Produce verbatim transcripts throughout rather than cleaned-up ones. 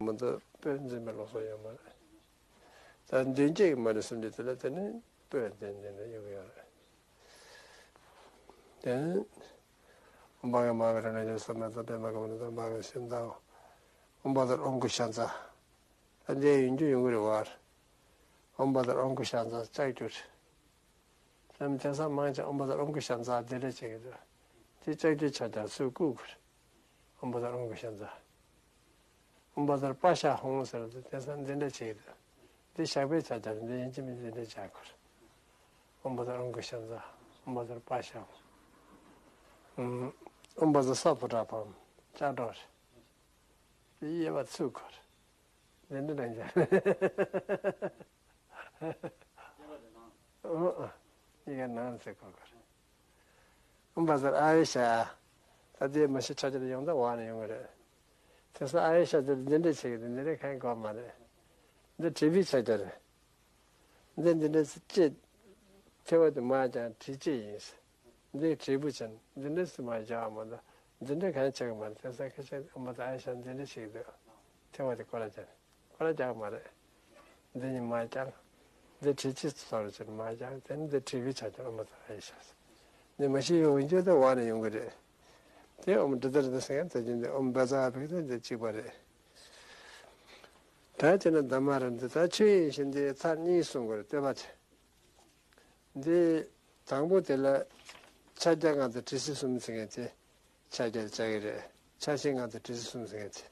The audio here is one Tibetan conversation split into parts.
མི་འདུག་དཔེ་འཛིན་པའི་ལུགས་སྲོལ་ཡོད་མ་རེད། ད་མདུན་བསྐྱེད་ཀྱི་མ་ཎི་སུམ་ཅུ་དེ་ལ་དེ་ནི་དཔེ་འཛིན་འཛིན་ནས་ཡོང་གི་ཡོད་རེད། དེ་ནི་ཨོཾ་བྷ་ག་མ་ཧཱ་ག་ར་ཎ་ཡ་སོ་མ་ཙ་པདྨ་ཀ་མ་ལ་ཏ་བྷ་ག་ཤིན་ཏ། ཨོཾ་བཛྲ་ཨོཾ་ཀུ་ཤ་ཛ། ད་འདི་ཡིན་རྒྱུ་ཡོང་གི་རེད་བ། ཨོཾ་བཛྲ་ཨོཾ་ཀུ་ཤ་ཛ་ལྕགས་ཀྱུ་རེད། དེ་དེང་སང་མང་ཆེ་ཨོཾ་བཛྲ་ཨོཾ་ཀུ་ཤ་ཛ་འདི་འདྲ་བྱེད་ཀྱི་འདུག་དེ་ལྕགས་ཀྱུ་ཆ་ཆ་སུས་བརྐུས་དགོས་རེད། ཨོཾ་བཛྲ་ཨོཾ་ཀུ་ཤ་ཛ། ཨོཾ་བཛྲ་པ་ཤ་ཧཱུྃ་ཟེར་དུས་དེང་སང་འདི་འདྲ་བྱེད་ཀྱི་འདུག་འདི་ཞགས་པའི་ཆ་ཆ་རེད། འདི་ཡིན་གཅིག་མིན་གཅིག་འདི་འདྲ་བྱ་དགོས་རེད། ཨོཾ་བཛྲ་ཨོཾ་ཀུ་ཤ་ཛ། ཨོཾ་བཛྲ་པ་ཤ་ཧཱུྃ། ཨོཾ་བཛྲ་ས་བྷོ་ཊ་བྷཱུྃ། ལྕགས་སྒྲོག་རེད། དེ་གཡས་པ་ཚུར་འཁོར། འདི་འདྲ་ལན་བརྒྱབ། ཨོ་ཨ། གཉིས་ཀ་ནང་ཚེ་འཁོར་འཁོར། ཨོཾ་བཛྲ་ཨ་ཡེ་ཤ་ཡ། ད་ལྟའི་མ་ཤི་ཆ་ཆ་དེ་ཡོང་ད་འོག་ནས་ཡོང་གི་རེད། དེང་སང་ཨ་ཡེ་ཤ་དེ་འདི་འདྲ་བྱེད་ཀྱི་འདུག་འདི་འདྲ་གང་དགོས་མ་རེད། འདི་དྲིལ་བུའི་ཆ་ཆ་རེད། འདི་འདི་འདྲ་ཅེས་ཐལ་བ་དེ་མར་བརྐྱངས་དྲིལ་ཕྱིས་ཡིན། འདི་དྲིལ་བུ་ཅན་འདི་འདྲ་སུ་མར་བརྐྱངས་མ་གཏོགས་འདི་འདྲ་གང་བྱེད་ཀྱི་མ་རེད། དེང་སང་ཁ་ཤས་ཨོཾ་བཛྲ་ཨ་ཡེ་ཤ་འདི་འདྲ་བྱེད་ཀྱི་འདུག་ཐལ་བ་དེ་སྐོར་ར་བརྐྱངས། ཁོ་རང་རྒྱག་མ་རེད། འདི་གཉིས་མ་རྒྱག་འདི་དྲིལ་ཕྱིས་སུ་ཚོར་ཕྱིར་མ་རྒྱག་དེ་ནི་འདི་དྲིལ་བུའི་ཆ་ཆ་ཨོཾ་བཛྲ་ཨ་ཡེ་ཤ་ཟེར། འདི་མ་ཤི་ཡོང་རྒྱུ་དེ་འོག་ནས་ཡོང་གི་རེད། དེ་ཨོཾ་འདི་ལྟར་འདི་ཟེར་མཁན་དེ་བཞིན་འདི་ཨོཾ་བཛྲ་བྷིག་དེ་འདི་གཅིག་པ་རེད། ད་དེ་ནི་གདམས་ངག་རེད། འདི་ད་ཆོས་དབྱིངས་ཞེས་འདི་ཚར་གཉིས་གསུང་དགོས་རེད། བསྟོད་པ་དེ། འདི་དང་པོ་དེ་ལ་ཕྱག་རྒྱ་ལྔ་དང་དྲི་ཟའི་གསུམ་ཟེར་མཁན་དེ། ཕྱག་རྒྱ་ལྔ་དང་དྲི་ཟའི་གསུམ་ཟེར་མཁན་དེ།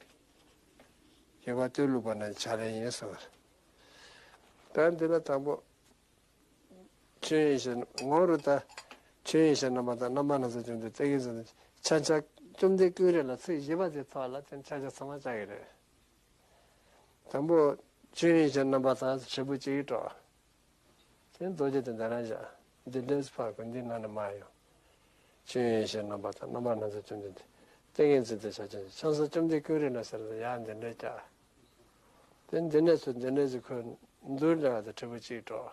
རྒྱལ་བ་སྟོད་ལུགས་པ་རྣམས་ཀྱི་ཕྱག་ལེན་ཡིན་གསུངས་པ་རེད། ད་འདི་ལ་དང་པོ། ཆོས་དབྱིངས་ཞེས་ངོ་རུ་ད། ཆོས་དབྱིངས་ཞེས་རྣམ་པར་དག་རྣམ་པར་སྣང་མཛད་བཅོམ་ལྡན་ཏིང་ངེ་འཛིན་ཆ་ཆ་བཅོམ་ལྡན་ཀུན་རིག་ལ་ཚིག་བཞི་པ་དེ་ཐོག་ལ་དེ་ཕྱག་རྒྱ་ཚང་མ་བཅའ་གི་རེད། དང་པོ། ཆོས་དབྱིངས་ཞེས་རྣམ་པར་དག་དྲིལ་བུ་གཅིག་སྒྲོག་དེ་རྡོ་རྗེ་དེ་འདི་རང་བཞག་འདི་འདྲས་ཕར་དགོས། འདི་ནང་ནས་མར་ཡོང་། ཆོས་དབྱིངས་ཞེས་རྣམ་པར་དག་རྣམ་པར་སྣང་མཛད་བཅོམ་ལྡན་འདས། ཏིང་ངེ་འཛིན་དེ་ཆ་ཆ་ཆང་ས་བཅོམ་ལྡན་ཀུན་རིག་ན་ཟེར་ལ་ཡང་འདི་འདྲས་བཅའ། དེ་འདི་འདྲས་སུ་འདི་འདྲས་སུ་ཁོས་མདུན་ལ་དེ་དྲིལ་བུ་གཅིག་སྒྲོག་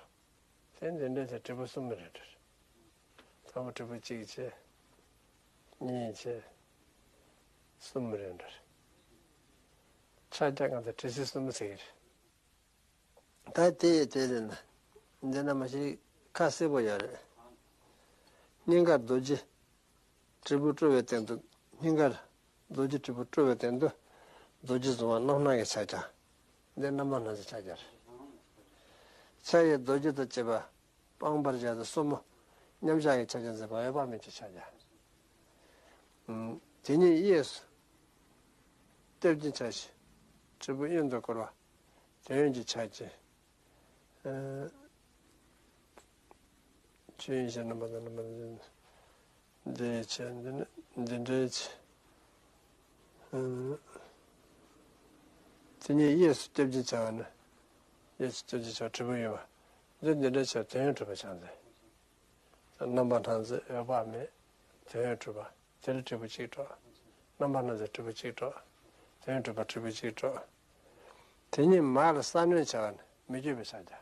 དེ་འདི་འདྲས་དེ་དྲིལ་བུ་གསུམ་རེད་འགྲོ། དང་པོ་དྲིལ་བུ་གཅིག་བྱས། གཉིས་བྱས། གསུམ་རེད་འགྲོ། ཕྱག་རྒྱ་ལྔ་དང་དྲི་ཟའི་གསུམ་ཟེར་གྱི་རེད། ད་དེ་ཡི་དེ་རེད་ན། འདི་ན་མ་ཤི་ཁ་གསལ་པོ་ཡོད་རེད། སྙིང་གར་རྡོ་རྗེ། དྲིལ་བུ་སྤྲོ་བའི་སྟེང་དུ། སྙིང་གར་རྡོ་རྗེ་དྲིལ་བུ་སྤྲོ་བའི་སྟེང་དུ། རྡོ་རྗེ་བཟུང་བ་རྣམ་སྣང་གི་ཕྱག་རྒྱ། འདི་རྣམ་པར་སྣང་མཛད་ཕྱག་རྒྱ་རེད། ཕྱག་གཡས་རྡོ་རྗེ་དང་བཅས་པ། པང་པར་བཞག་སྟེ་སོར་མོ་མཉམ་བཞག་གི་ཕྱག་རྒྱ་མཛད་པ་འོད་དཔག་མེད་ཀྱི་ཕྱག་རྒྱ། ཨམ། དེ་ཉིད་གཡས་སུ་སྟོབས་ཀྱིས་བྱ་ཞིང་དྲིལ་བུ་གཡོན་དུ་བསྐོར་བ། དོན་ཡོད་ཀྱི་ཕྱག་རྒྱ། ཨ། ཆོས་དབྱིངས་ཞེས་རྣམ་པར་དག་རྣམ་པར་སྣང་མཛད། འདི་བྱས་འདི་ནི་འདི་འདྲའི་ཆེ། ཨ། དེ་ཉིད་གཡས་སུ་སྟོབས་ཀྱིས་བྱ་བ་ནི། གཡས་སུ་སྟོབས་ཀྱིས་བྱ་བ་དྲིལ་བུ་གཡོན་པ། འདི་འདི་འདྲའི་ཆེ་དོན་ཡོད་གྲུབ་པའི་ཕྱག་མཛད། རྣམ་པར་སྣང་མཛད་འོད་དཔག་མེད། དོན་ཡོད་གྲུབ་པ། དེ་ལ་དྲིལ་བུ་གཅིག་སྒྲོག་རྣམ་པར་སྣང་མཛད་དྲིལ་བུ་གཅིག་སྒྲོག་དོན་ཡོད་གྲུབ་པ་དྲིལ་བུ་གཅིག་སྒྲོག་དེ་ཉིད་མར་ལ་ས་གནོན་བྱ་བ་ནི་མི་བསྐྱོད་པའི་ཕྱག་རྒྱ།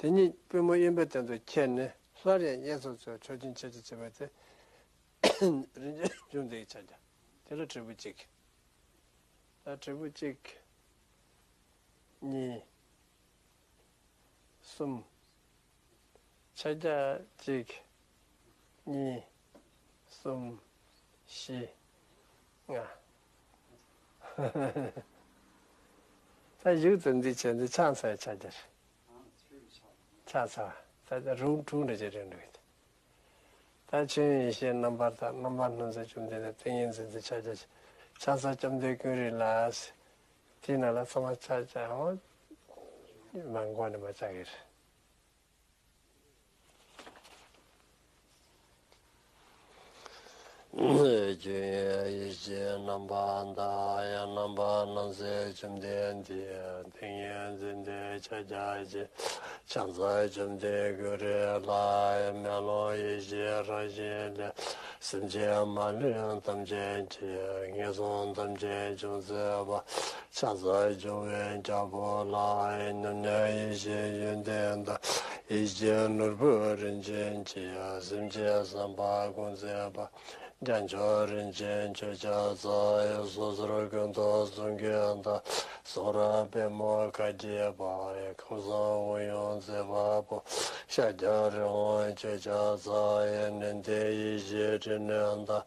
དེ་ཉིད་པུས་མོ་གཡོན་པའི་སྟེང་དུ་ཁྱེར་ནས་སླར་ཡང་གཡས་སུ་འཚོལ་ཕྱོགས་ཀྱི་ཆེད་དུ་བྱེད་པ་དེ། རིན་ཆེན་འབྱུང་ལྡན་གྱི་ཕྱག་རྒྱ། དེ་ལ་དྲིལ་བུ་གཅིག་ད་དྲིལ་བུ་གཅིག་གཉིས། གསུམ། ཕྱག་རྒྱ་གཅིག་གཉིས། གསུམ། བཞི། ལྔ། ད་གཞུག་ཏུ་འདི་བྱས་འདི་ཕྱག་འཚལ་བའི་ཕྱག་རྒྱ་རེད། ཕྱག་འཚལ་བ། ད་ལྟ་རུང་དྲུག་འདྲ་ཅིག་རེད་འགྲོ་གི། ད་ཆོས་དབྱིངས་ཡེ་ཤེས་རྣམ་པར་དག་རྣམ་པར་སྣང་མཛད་བཅོམ་ལྡན་འདས་ཏིང་ངེ་འཛིན་དུ་ཕྱག་རྒྱ་ཆེ། ཕྱག་འཚལ་བཅོམ་ལྡན་ཀུན་རིག་ལ། དེའི་ནང་ལ་ཚང་མ་ཕྱག་རྒྱ་འོ། མ་མགོ་ནས་མ་བཅག་གི་རེད། ཆོས་དབྱིངས་ཡེ་ཤེས་རྣམ་པར་དག་རྣམ་པར་སྣང་མཛད་བཅོམ་ལྡན་འདས་ཏིང་ངེ་འཛིན་དུ་ཕྱག་རྒྱ་ཆེ། ཕྱག་འཚལ་བཅོམ་ལྡན་ཀུན་རིག་ལ། མེ་ལོང་ཡེ་ཤེས་རང་བཞིན་ལས། སེམས་ཅན་མ་ལུས་ཐམས་ཅད་ཀྱི། ངན་སོང་ཐམས་ཅད་སྦྱོང་མཛད་པ། ཕྱག་འཚལ་སྐྱོང་བའི་རྒྱལ་པོ་ལ། མྱ་ངན་ཡེ་ཤེས་ཡོན་ཏན་དང་། ཡེ་ཤེས་ནོར་བུ་རིན་ཆེན་གྱིས། སེམས་ཅན་བསམ་པ་སྐོང་མཛད་པ། རྒྱལ་མཆོག་རིན་ཆེན་མཆོད་ཆ་ཚ་ཡི། སོ་སོར་ཀུན་ཏུ་གསུང་གི་མཐའ། ཟུང་རབ་པད་མོ་ཁ་འགྱེད་པ་ཡི། ཁམས་གསུམ་དབུགས་དབྱུང་མཛད་པ་པོ། ཤཱཀྱ་རི་བོ་མཆོད་ཆ་ཚ་ཡི། ནན་ཏན་ཡེ་ཤེས་སྤྲིན་ནས་ལྡང་།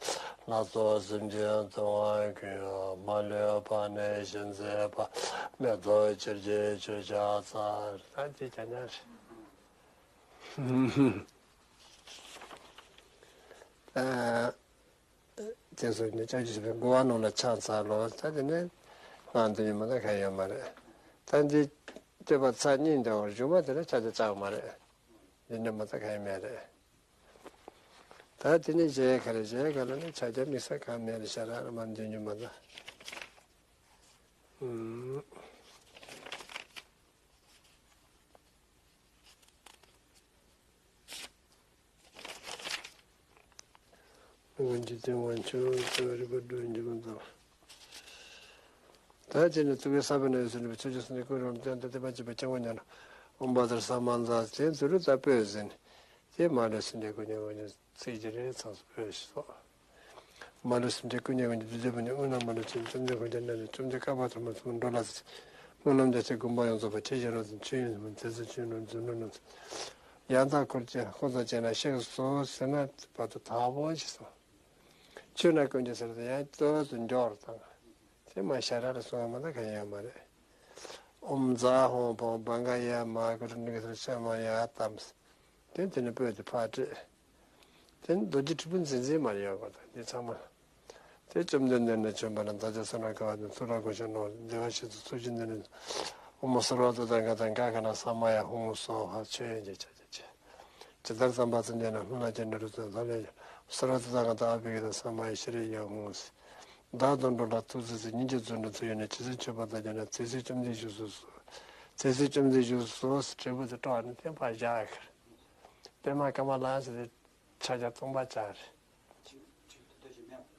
ལྷ་ཚོགས་སེམས་ཅན་སྟོན་པ་ཀུན། མ་ལུས་པ་ནས་བཞེངས་མཛད་པ། མེ་ཏོག་ཆར་གྱིས་མཆོད་ཆ་ཚ། ད་དེ་ཀྱང་ཉར། ཨ། དེ་ཚོ་ནི་ཅག་ཅི་ཞིག་གི་མགོ་བ་ནང་ལ་ཆང་ཚ་ལོ། ད་དེ་ནས་ང་འདི་ཉིན་མ་ད་ག་ཡོད་མ་རེད། ད་འདི་སྤྱོད་པ་ཚ་གཉིས་འདྲ་བར་བཞུགས་མ་དེ་ལ་ཆ་ཆ་ཆགས་མ་རེད། འདི་ནས་མ་ད་ག་ཡོད་མ་རེད། ད་དེ་ནས་གཞས་ག་རེ་གཞས་ག་ལ་ནི་ཆ་ཆ་དམིགས་བསལ་གང་མེད་རེད། ཤ་ར་ར་མ་འདི་ཉིན་མ་ད། ཨུམ། སྔོན་གྱི་བསྟན་པ་ཆོས་ཚོགས་རིག་པ་སྒྲོན་གྱི་ལུང་དང་། ད་ཅི་ནས་ཐུགས་ཀའི་ས་བོན་ནས་ཡོད་ཟེར་བའི་ཆོས་ཀྱི་སེམས་ཀྱི་ཀུན་རང་བསྟན་དང་བསྟན་པ་གཅིག་པའི་སྐྱེ་བོ་ཉིད་ལ་འོང་བ་ལྟར་ས་མ་འཛག་ཅན་དུ་རུ་ད་སྤོས་ཟིན། དེ་མ་ལུས་སེམས་ཅན་ཀུན་ཉོན་ཀུན་ཉོན་ཚིག་གི་རེ་ཚང་སུ་སྤོས་ཤིག་སོགས། མ་ལུས་སེམས་ཅན་ཀུན་ཉོན་ཀུན་ཉོན་དུས་ཚོད་པོ་ནི་དབུས་ན་མ་ལུས་ཅན་བཅོམ་ལྡན་ཁོང་ཅག་ན་ནི་བཅོམ་ལྡན་བསྐལ་པ་ཐོག་མར་གསུངས་འགྲོ་ལ། སྨོན་ལམ་རྒྱ་ཆེ་དགོངས་པ་ཡོངས་རྫོགས་པ་ཁྱེད་ཞལ་སློབ་ཙམ་ཆོས་ཡིན་ཟེར་མོ་དེ་ཚོ་ཆོས་རྣམས་རྫུ་འཕྲུལ་རྣམས་ཡང་དག་འཁོར་བཅས་འཁོར་དང་བཅས་ན་གཤེགས་སོ་ཟེར་ན་བར་དུ་དག་པོ་ཞིག་སོང་། ཆོས་རྣམས་ཀུན་གྱི་ཟེར་དུ་ཡང་ཏོག་ཏུ་འགྱུར་བ་དང་། དེ་མ་ཤ་ར་ལ་སོང་བ་མ་ད་ག་ཡོད་མ་རེད། ཨོཾ་ཛཿཧཱུྃ་ཕཊ་བྷ་ག་ཡ་མ་ཧཱ་གཱུ་རུ་ཎི་ག་ས་ཤ་མ་ཡ་ཏཾ། དེ་དེ་ནི་སྤོས་དེ་ཕར་བྲིས། དེ་ནི་རྡོ་རྗེ་དྲིལ་བུ་འཛིན་འཛིན་མར་ཡོད་པ་དང་འདི་ཚང་མ། དེ་བཅོམ་ལྡན་འདས་ནས་བྱོན་པ་ན་བདག་ཅག་བསོད་ནམས་དཀའ་བ་དང་ཚུར་ལ་གོ་ཆ་ནོར་བདེ་བ་ཆེ་ཚུལ་ཚུལ་བཞིན་དུ་ནི། ཨོཾ་སརྦ་ཏ་ཐཱ་ག་ཏ་ག་ག་ན་ས་མ་ཡ་ཧཱུྃ་སྭཱ་ཧཱ་ཆོས་དབྱིངས་ཀྱི་ཕྱག་རྒྱ་ཆེ། ཇི་ལྟར་བསམ་པ་ཙམ་བྱས་ན་ལྷུན་ལ་སྐྱེ་འགྲོ་རིགས་ཚོགས་ཐམས་ཅད་ཀྱི་སརྦ་ཏ་ཐཱ་ག་ཏ་ཨ་བྷི་ཝ་ཀ་ཏ་ས་མ་ཡ་ཤྲཱི་ཡ་ཧཱུྃ། བདག་དང་འགྲོ་ལ་ཐུགས་བརྩེ་ཚེ། སྙིང་རྗེ་བརྩོན་འགྲུས་ཚུལ་ཡོད་ནས། ཇི་སྲིད་མཆོད་པ་དང་བཅས་ན། ཇི་སྲིད་བཅོམ་ལྡན་བཞུགས་སུ་གསོལ། ཇི་སྲིད་བཅོམ་ལྡན་བཞུགས་སུ་གསོལ། དྲིལ་བུ་དེ་བཀྲོལ་ནས་དེ་ཕར་བཞག་ཁར། པདྨ་ཀ་མ་ལ་ཡ་ཟེར་ཏེ་ཕྱག་རྒྱ་སྟོང་པ་བྱ་རེད།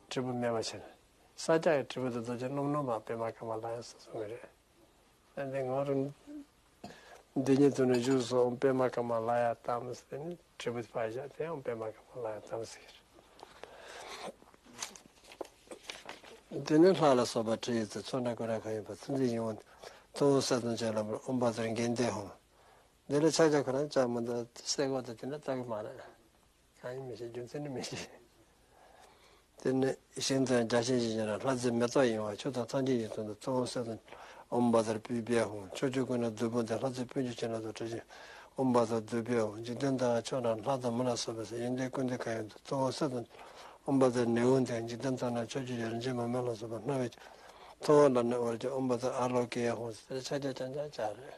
དྲིལ་བུ་མེད་པ་བྱས་ནས། ས་སྐྱ་ཡི་དྲིལ་བུ་དེ་རྡོ་རྗེ་རྣམ་སྣང་མ་པདྨ་ཀ་མ་ལ་ཡ་ཟེར་གསུང་གི་རེད། ཨ་ནི་ང་རང་འདི་ཉིད་དུ་ནི་བཞུགས་སོ། ཨོཾ་པདྨ་ཀ་མ་ལ་ཡ་ཏཾ་ཟེར་ནས་དྲིལ་བུ་ཕར་བཞག་དེ་ཨོཾ་པདྨ་ཀ་མ་ལ་ཡ་ཏཾ་ཟེར། དེ་ནས་ལྷ་ལ་སོགས་པ་དྲི་ཡི་ཚེ། ཚོགས་གྲངས་ཀུན་རབ་གང་ཡིན་པ། ཐུགས་རྗེའི་ཡིད་འོང་ཐུབ་དབང་གསལ་སྟོང་སྤྱན་ལ་འབར། ཨོཾ་བཛྲ་དགེ་ལྡན་ཧཱུྃ། འདི་ལ་ཕྱག་རྒྱ་ཁོ་རང་བཅག་མི་འདུག་སེ་གོ་དང་དེ་འདྲ་བཏགས་ཀྱི་མ་རེད། གང་ཡིན་མི་ཤེས། རྒྱུ་མཚན་ནི་མི་ཤེས། དེ་ནས་ཞིང་དུ་ཡང་རྒྱ་ཆེན་ཞིང་ཉེ་ར་ལྷ་རྫས་མེ་ཏོག་ཡིན་པ་ཆུ་དང་ཐམས་ཅད་ཡིན་ཚུལ་དུ་ཐུབ་དབང་གསལ་སྟོང་ཨོཾ་བཛྲ་པུཥྤེ་ཧཱུྃ། ཕྱོགས་བཅུ་ཀུན་ན་བདུད་དཔུང་འདུལ། ལྷ་རྫས་དཔུང་གྱུར་ཅན་ལ་སོགས་བྲལ་ཞིང་ཨོཾ་བཛྲ་བདུད་པེ་ཧཱུྃ། འཇིག་རྟེན་དང་ཕྱོགས་རྣམས་ལྷ་དང་མི་ལ་སོགས་པའི་ཡོན་ཏན་ཀུན་འདུས་གང་ཡོད་དུ་ཐུབ་དབང་གསལ་སྟོང་ཨོཾ་བཛྲ་ནེ་ཧཱུྃ་དེ་ཡང་འཇིག་རྟེན་དག་ན་ཕྱོགས་བཅུའི་ཡུལ་རིན་ཆེན་མར་མེ་ལ་སོགས་པ་སྣང་བས་ཀྱང་ཐུབ་དབང་ལ་ནི་འོར་ཀྱང་ཨོཾ་བཛྲ་ཨཱ་ལོ་ཀེ་ཧཱུྃ་ཟེར་ཕྱག་རྒྱ་རྐྱང་རྐྱང་བྱ་རེད།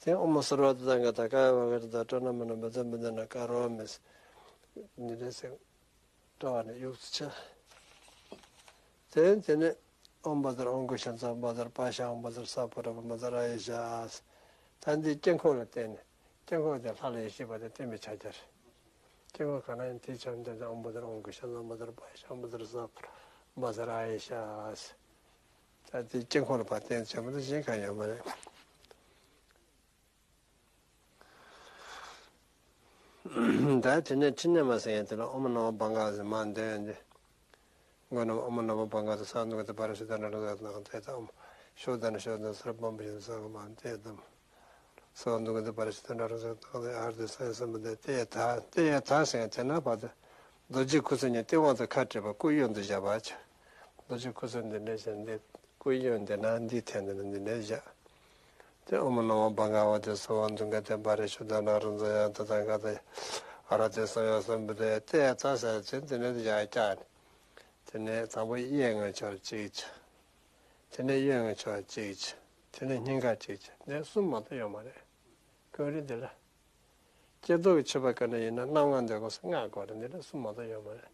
དེ་ཨོཾ་སརྦ་ཏ་ཐཱ་ག་ཏ་ཀ་ཡ་ཝ་ག་ར་ཏ་ཏྲ་ཎ་མ་ཎ་བཛྲ་མུ་ཌ་ན་ཀ་རོ་མི་ཟེར། འདི་འདྲ་ཟེར། སྤྲོ་བ་ནི་ཡུགས་སུ་ཆེ། དེ་དེ་ནས་ཨོཾ་བཛྲ་ཨོཾ་ཀུ་ཤ་ཛ། ཨོཾ་བཛྲ་པཱ་ཤ། ཨོཾ་བཛྲ་ས་ཕུ་ར། ཨོཾ་བཛྲ་ཨ་ཡེ་ཤ་ཨཱ་ཟེར། ད་འདི་དཀྱིལ་འཁོར་ལ་བརྟེན་ནས་དཀྱིལ་འཁོར་དེ་ལྷ་ལ་ཡེ་ཤེས་པ་དེ་བརྟེན་པའི་ཕྱག་རྒྱ་རེད། དཀྱིལ་འཁོར་གང་ན་ཡང་དེའི་ཕྱག་འདི་ཨོཾ་བཛྲ་ཨོཾ་ཀུ་ཤ་ཛ། ཨོཾ་བཛྲ་པཱ་ཤ། ཨོཾ་བཛྲ་ས་ཕུ་ར། ཨོཾ་བཛྲ་ཨ་ཡེ་ཤ་ཨཱ་ཟེར། ད་དེ་དཀྱིལ་འཁོར་ལ་ཕར་བརྟེན་བྱས་མ་གཏོགས་གཞན་གང་ཡོད་མ་རེད། ད་དེ་ནས་ཕྲིན་ལས་མ་ཟེར་ཡང་དེ་ལ་ཨོཾ་ནམ་པ་བྷ་ག་ཟེར་མ་འདོན་ཡང་དེ། མགོ་ནས་ཨོཾ་ནམ་པ་བྷ་ག་ཏ་ས་འདུ་ག་ཏ་པ་ར་ཤུ་ད་ན་ར་ཛ་ན་ཏེ་ད་ཨོཾ། ཤུ་ད་ན་ཤུ་ད་ན་ས་ར་པམ་པ་ཤུ་ད་ས་ག་མ་ཏེ་དམ། ས་འདུ་ག་ཏ་པ་ར་ཤུ་ད་ན་ར་ཛ་ན་ཏེ་ཨར་ཏེ་ས་ཡ་སམ་བུ་ཏེ་ཏེ་ཡ་ཐ་ཏེ་ཡ་ཐ་ཟེར་ཡང་དེ་ན་བ་ཏེ། རྡོ་རྗེ་ཁུ་ཚུར་གཉིས་སྟེང་འོག་ཏུ་ཁ་བྲལ་བ་སྐུ་གཡོན་དུ་བཞག་པ་བྱ། རྡོ་རྗེ་ཁུ་ཚུར་འདི་འདྲ་བྱས་འདི་སྐུ་གཡོན་འདི་ན་འདི་འཐེན་འདི་ན་འདི་འདྲ་བཞག་དེ་ཨོཾ་ནམ་པ་བྷ་ག་ཝ་ཏེ་སྭ་བྷཱ་ཀ་ཏེ་པ་ར་ཤུ་ད་ན་ར་ཛ་ཡ་ཏ་ཐཱ་ག་ཏ་ཡ་ཨ་ར་ཏེ་སམ་ཡ་སམ་བུ་ཏ་ཡ་ཏེ་ཡ་ཙ་ས་ཡ་ཚེ་འདི་ནས་བཞག་བཀྱག་ནས། དེ་ནས་དང་པོ་གཡས་ངོས་ཕྱོགས་གཅིག་བྱ། དེ་ནས་གཡོན་ངོས་ཕྱོགས་གཅིག་བྱ། དེ་ནས་སྙིང་ག་གཅིག་བྱ། འདི་གསུམ་མ་གཏོགས་ཡོད་མ་རེད། ཀུན་རིག་འདི་ལ། སྐྱེ་སྟོབས་ཀྱི་མཆོད་པ་ག་འདྲ་ཡིན་ན་རྣམ་ལྔ་འདོད་དགོས་སོ་ལྔ་དགོས་རེད། འདི་ལ་གསུམ་མ་གཏོགས་ཡོད་མ་རེད།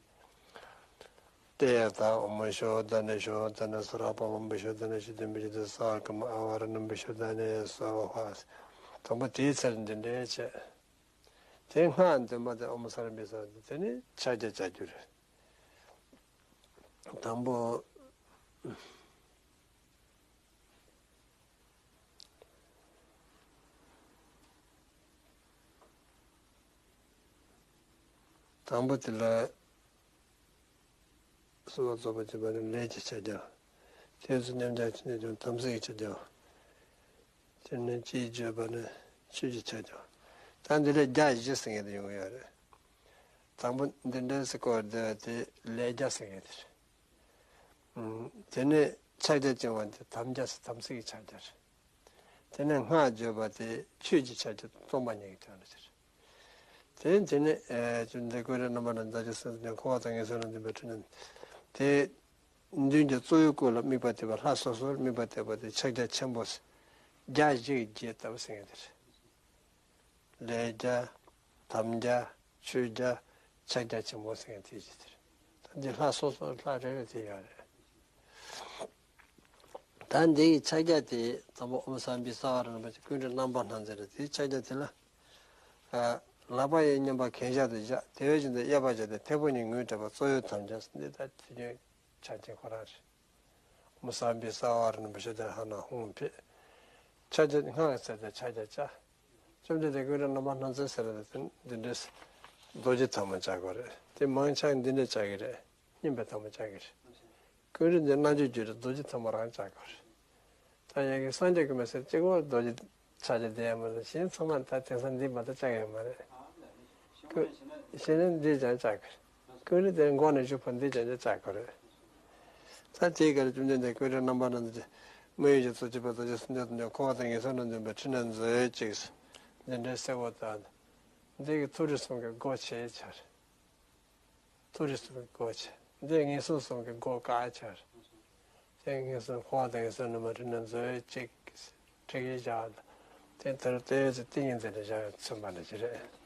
ཏདྱ་ཐཱ། ཨོཾ་ཤུདྡྷ་ནི་ཤུདྡྷ་ནི་སྭ་ར་པ་བམ་བི་ཤུདྡྷ་ནི་ཤུདྡྷི་མི་ཤུདྡྷི་སྭ་ཀུ་མ་ཨ་བ་ར་ཎ་བི་ཤུདྡྷ་ནི་སྭཱ་ཧཱ། དང་པོ་དེའི་ཚེར་འདི་འདྲའི་བྱས། དེ་སྔགས་འདོན་པ་དེ་ཨོཾ་ས་ར་མི་ས་དེ་ནི་ཕྱག་རྒྱ་བྱ་རྒྱུ་རེད། དང་པོ། དང་པོ་དེ་ལ། གསོལ་བ་རྫོགས་པར་བྱེད་པ་ནི་ལས་ཀྱི་ཕྱག་རྒྱ། དུས་སུ་མཉམ་གཞག་ཆེན་པོས་ཀྱང་དམ་ཚིག་གི་ཕྱག་རྒྱའོ། དེ་ནས་ཅེས་བརྗོད་པ་ནི་ཆོས་ཀྱི་ཕྱག་རྒྱའོ། ད་འདི་ལས་རྒྱ་བཞི་ཟེར་མཁན་དེ་ཡོང་གི་ཡོད་རེད། དང་པོ་འདི་འདྲའི་སྐོར་འདི་དེ་ལས་རྒྱ་ཟེར་མཁན་དེ་རེད། ཨུམ། དེ་ནས་ཕྱག་རྒྱ་བཅིང་བ་དེ་དམ་རྒྱ་ཟེར་དམ་ཚིག་གི་ཕྱག་རྒྱ་རེད། དེ་ནས་སྔགས་བརྗོད་པ་དེ་ཆོས་ཀྱི་ཕྱག་རྒྱ་སྟོང་པ་ཉིད་ཀྱི་ཕྱག་རྒྱ་རེད། དེ་དེ་ནས་ཨེ་བཅོམ་ལྡན་འདས་ཀུན་རིག་རྣམ་པར་སྣང་མཛད་རྒྱ་ཆེན་པོ་ཐམས་ཅད་འཁོར་བ་དང་ངན་སོང་ལ་འཛིན་པའི་འཁྲུལ་སྣང་དེ། མདུན་གྱི་གཙོ་བོའི་སྐུ་ལ་དམིགས་པ་གཏད་པ། ལྷ་སོ་སོར་དམིགས་པ་གཏད་པ་དེ་ཕྱག་རྒྱ་ཆེན་པོ་ཟེར། རྒྱ་བཞི་གི་རྒྱས་བཏབ་ཟེར་མཁན་དེ་རེད། ལས་རྒྱ། དམ་རྒྱ། ཆོས་རྒྱ། ཕྱག་རྒྱ་ཆེན་པོ་ཟེར་མཁན་དེ་བཞི་དེ་རེད། ད་འདི་ལྷ་སོ་སོར་ལྷ་རེ་རེ་དེ་ཡོད་རེད། ད་འདི་ཡི་ཕྱག་རྒྱ་དེ་དང་པོ་ཨོཾ་སྭ་མི་བི་སྭ་བྷཱ་ར་རིན་པོ་ཆེ་ཀུན་རིག་རྣམ་པར་སྣང་མཛད་རེད། དེའི་ཕྱག་རྒྱ་དེ་ལ། ཨ། ལག་པ་གཡས་བསྙེན་པ་གན་ཞབས་སུ་བཞག་དེ་བས་ཀྱང་དེ་གཡས་པ་བཞག་སྟེ་མཐེ་བོ་གཉིས་ངོས་བྲད་པ་གཙོ་བོའི་དམ་རྒྱ་ཟེར། འདི་ལྟར་དེ་ཉིད་ཕྱག་རྒྱ་ཁོ་རང་རེད། ཨོཾ་སྭ་མི་བི་སྭ་བྷཱ་ར་རིན་པོ་ཆེ་དེ་ཧ་ན་ཧཱུྃ་ཕཊ། ཕྱག་རྒྱ་སྔགས་ཀྱི་ཚེ་དེ་ཕྱག་རྒྱ་བཅའ། བཅོམ་ལྡན་འདས་ཀུན་རིག་རྣམ་པར་སྣང་མཛད་ཟེར་བ་དེ་འདི་འདྲས་རྡོ་རྗེ་ཐལ་མོ་བཅའ་དགོས་རེད། དེ་མང་ཆེ་བ་འདི་འདྲས་བཅའ་གི་རེད། བསྙེན་པའི་ཐལ་མོ་བཅའ་གི་རེད། ཀུན་རིག་འདི་རྣལ་འབྱོར་རྒྱུད་རེད། རྡོ་རྗེ་ཐལ་མོ་རང་བཅའ་དགོས་རེད། ད་ཡ་གི་སངས་རྒྱས་ཀྱི་མི་ཟེར་གཅིག་པོ་རྡོ་རྗེ་ཕྱག་རྒྱ་བསྡད་ཡ་མ་རེད། གཞན་ཚང་མ་ད་དེང་སང་འདི་མ་གཏོགས་བཅའ་ཡོད་མ་རེད། ཀུན། གཞན་ནི་འདི་ཀྱང་བཅའ་དགོས་རེད། ཀུན་རིག་དེ་མགོ་ནས་མཇུག་བར་འདི་ཀྱང་བཅའ་དགོས་རེད། ད་དེའི་སྐབས་བཅོམ་ལྡན་འདས་ཀུན་རིག་རྣམ་པར་སྣང་མཛད་དེ། དམིགས་ཡུལ་གྱི་གཙོ་བྱས་པའི་རྡོ་རྗེ་སེམས་དཔའ་དང་འཁོར་བ་དང་ངན་སོང་ལ་འཛིན་པའི་འཁྲུལ་སྣང་མཛད་ཅིག་འདི་འདྲའི་གསལ་བོ་དང་། འདི་གི་མཐོ་རིས་གསུམ་གྱི་སྒོ་ཕྱེ་ཕྱིར། མཐོ་རིས་གསུམ་གྱི་སྒོ་ཕྱེ། འདི་ངན་སོང་གསུམ་གྱི་སྒོ་བཀག་ཕྱིར། དེ་ངན་སོང་འཁོར་བ་དང་ངན་སོང་ནི་མ་འཁྲུལ་སྣང་མཛད་ཅིག་ཁྲིད་ཀྱི་བཞག་དེ་ལྟར་ལྟོས་ཚེ་ཏིང་ངེ་འཛིན་ལ་བཞག་མཚོན་པ་ནི་ཅི་རེད།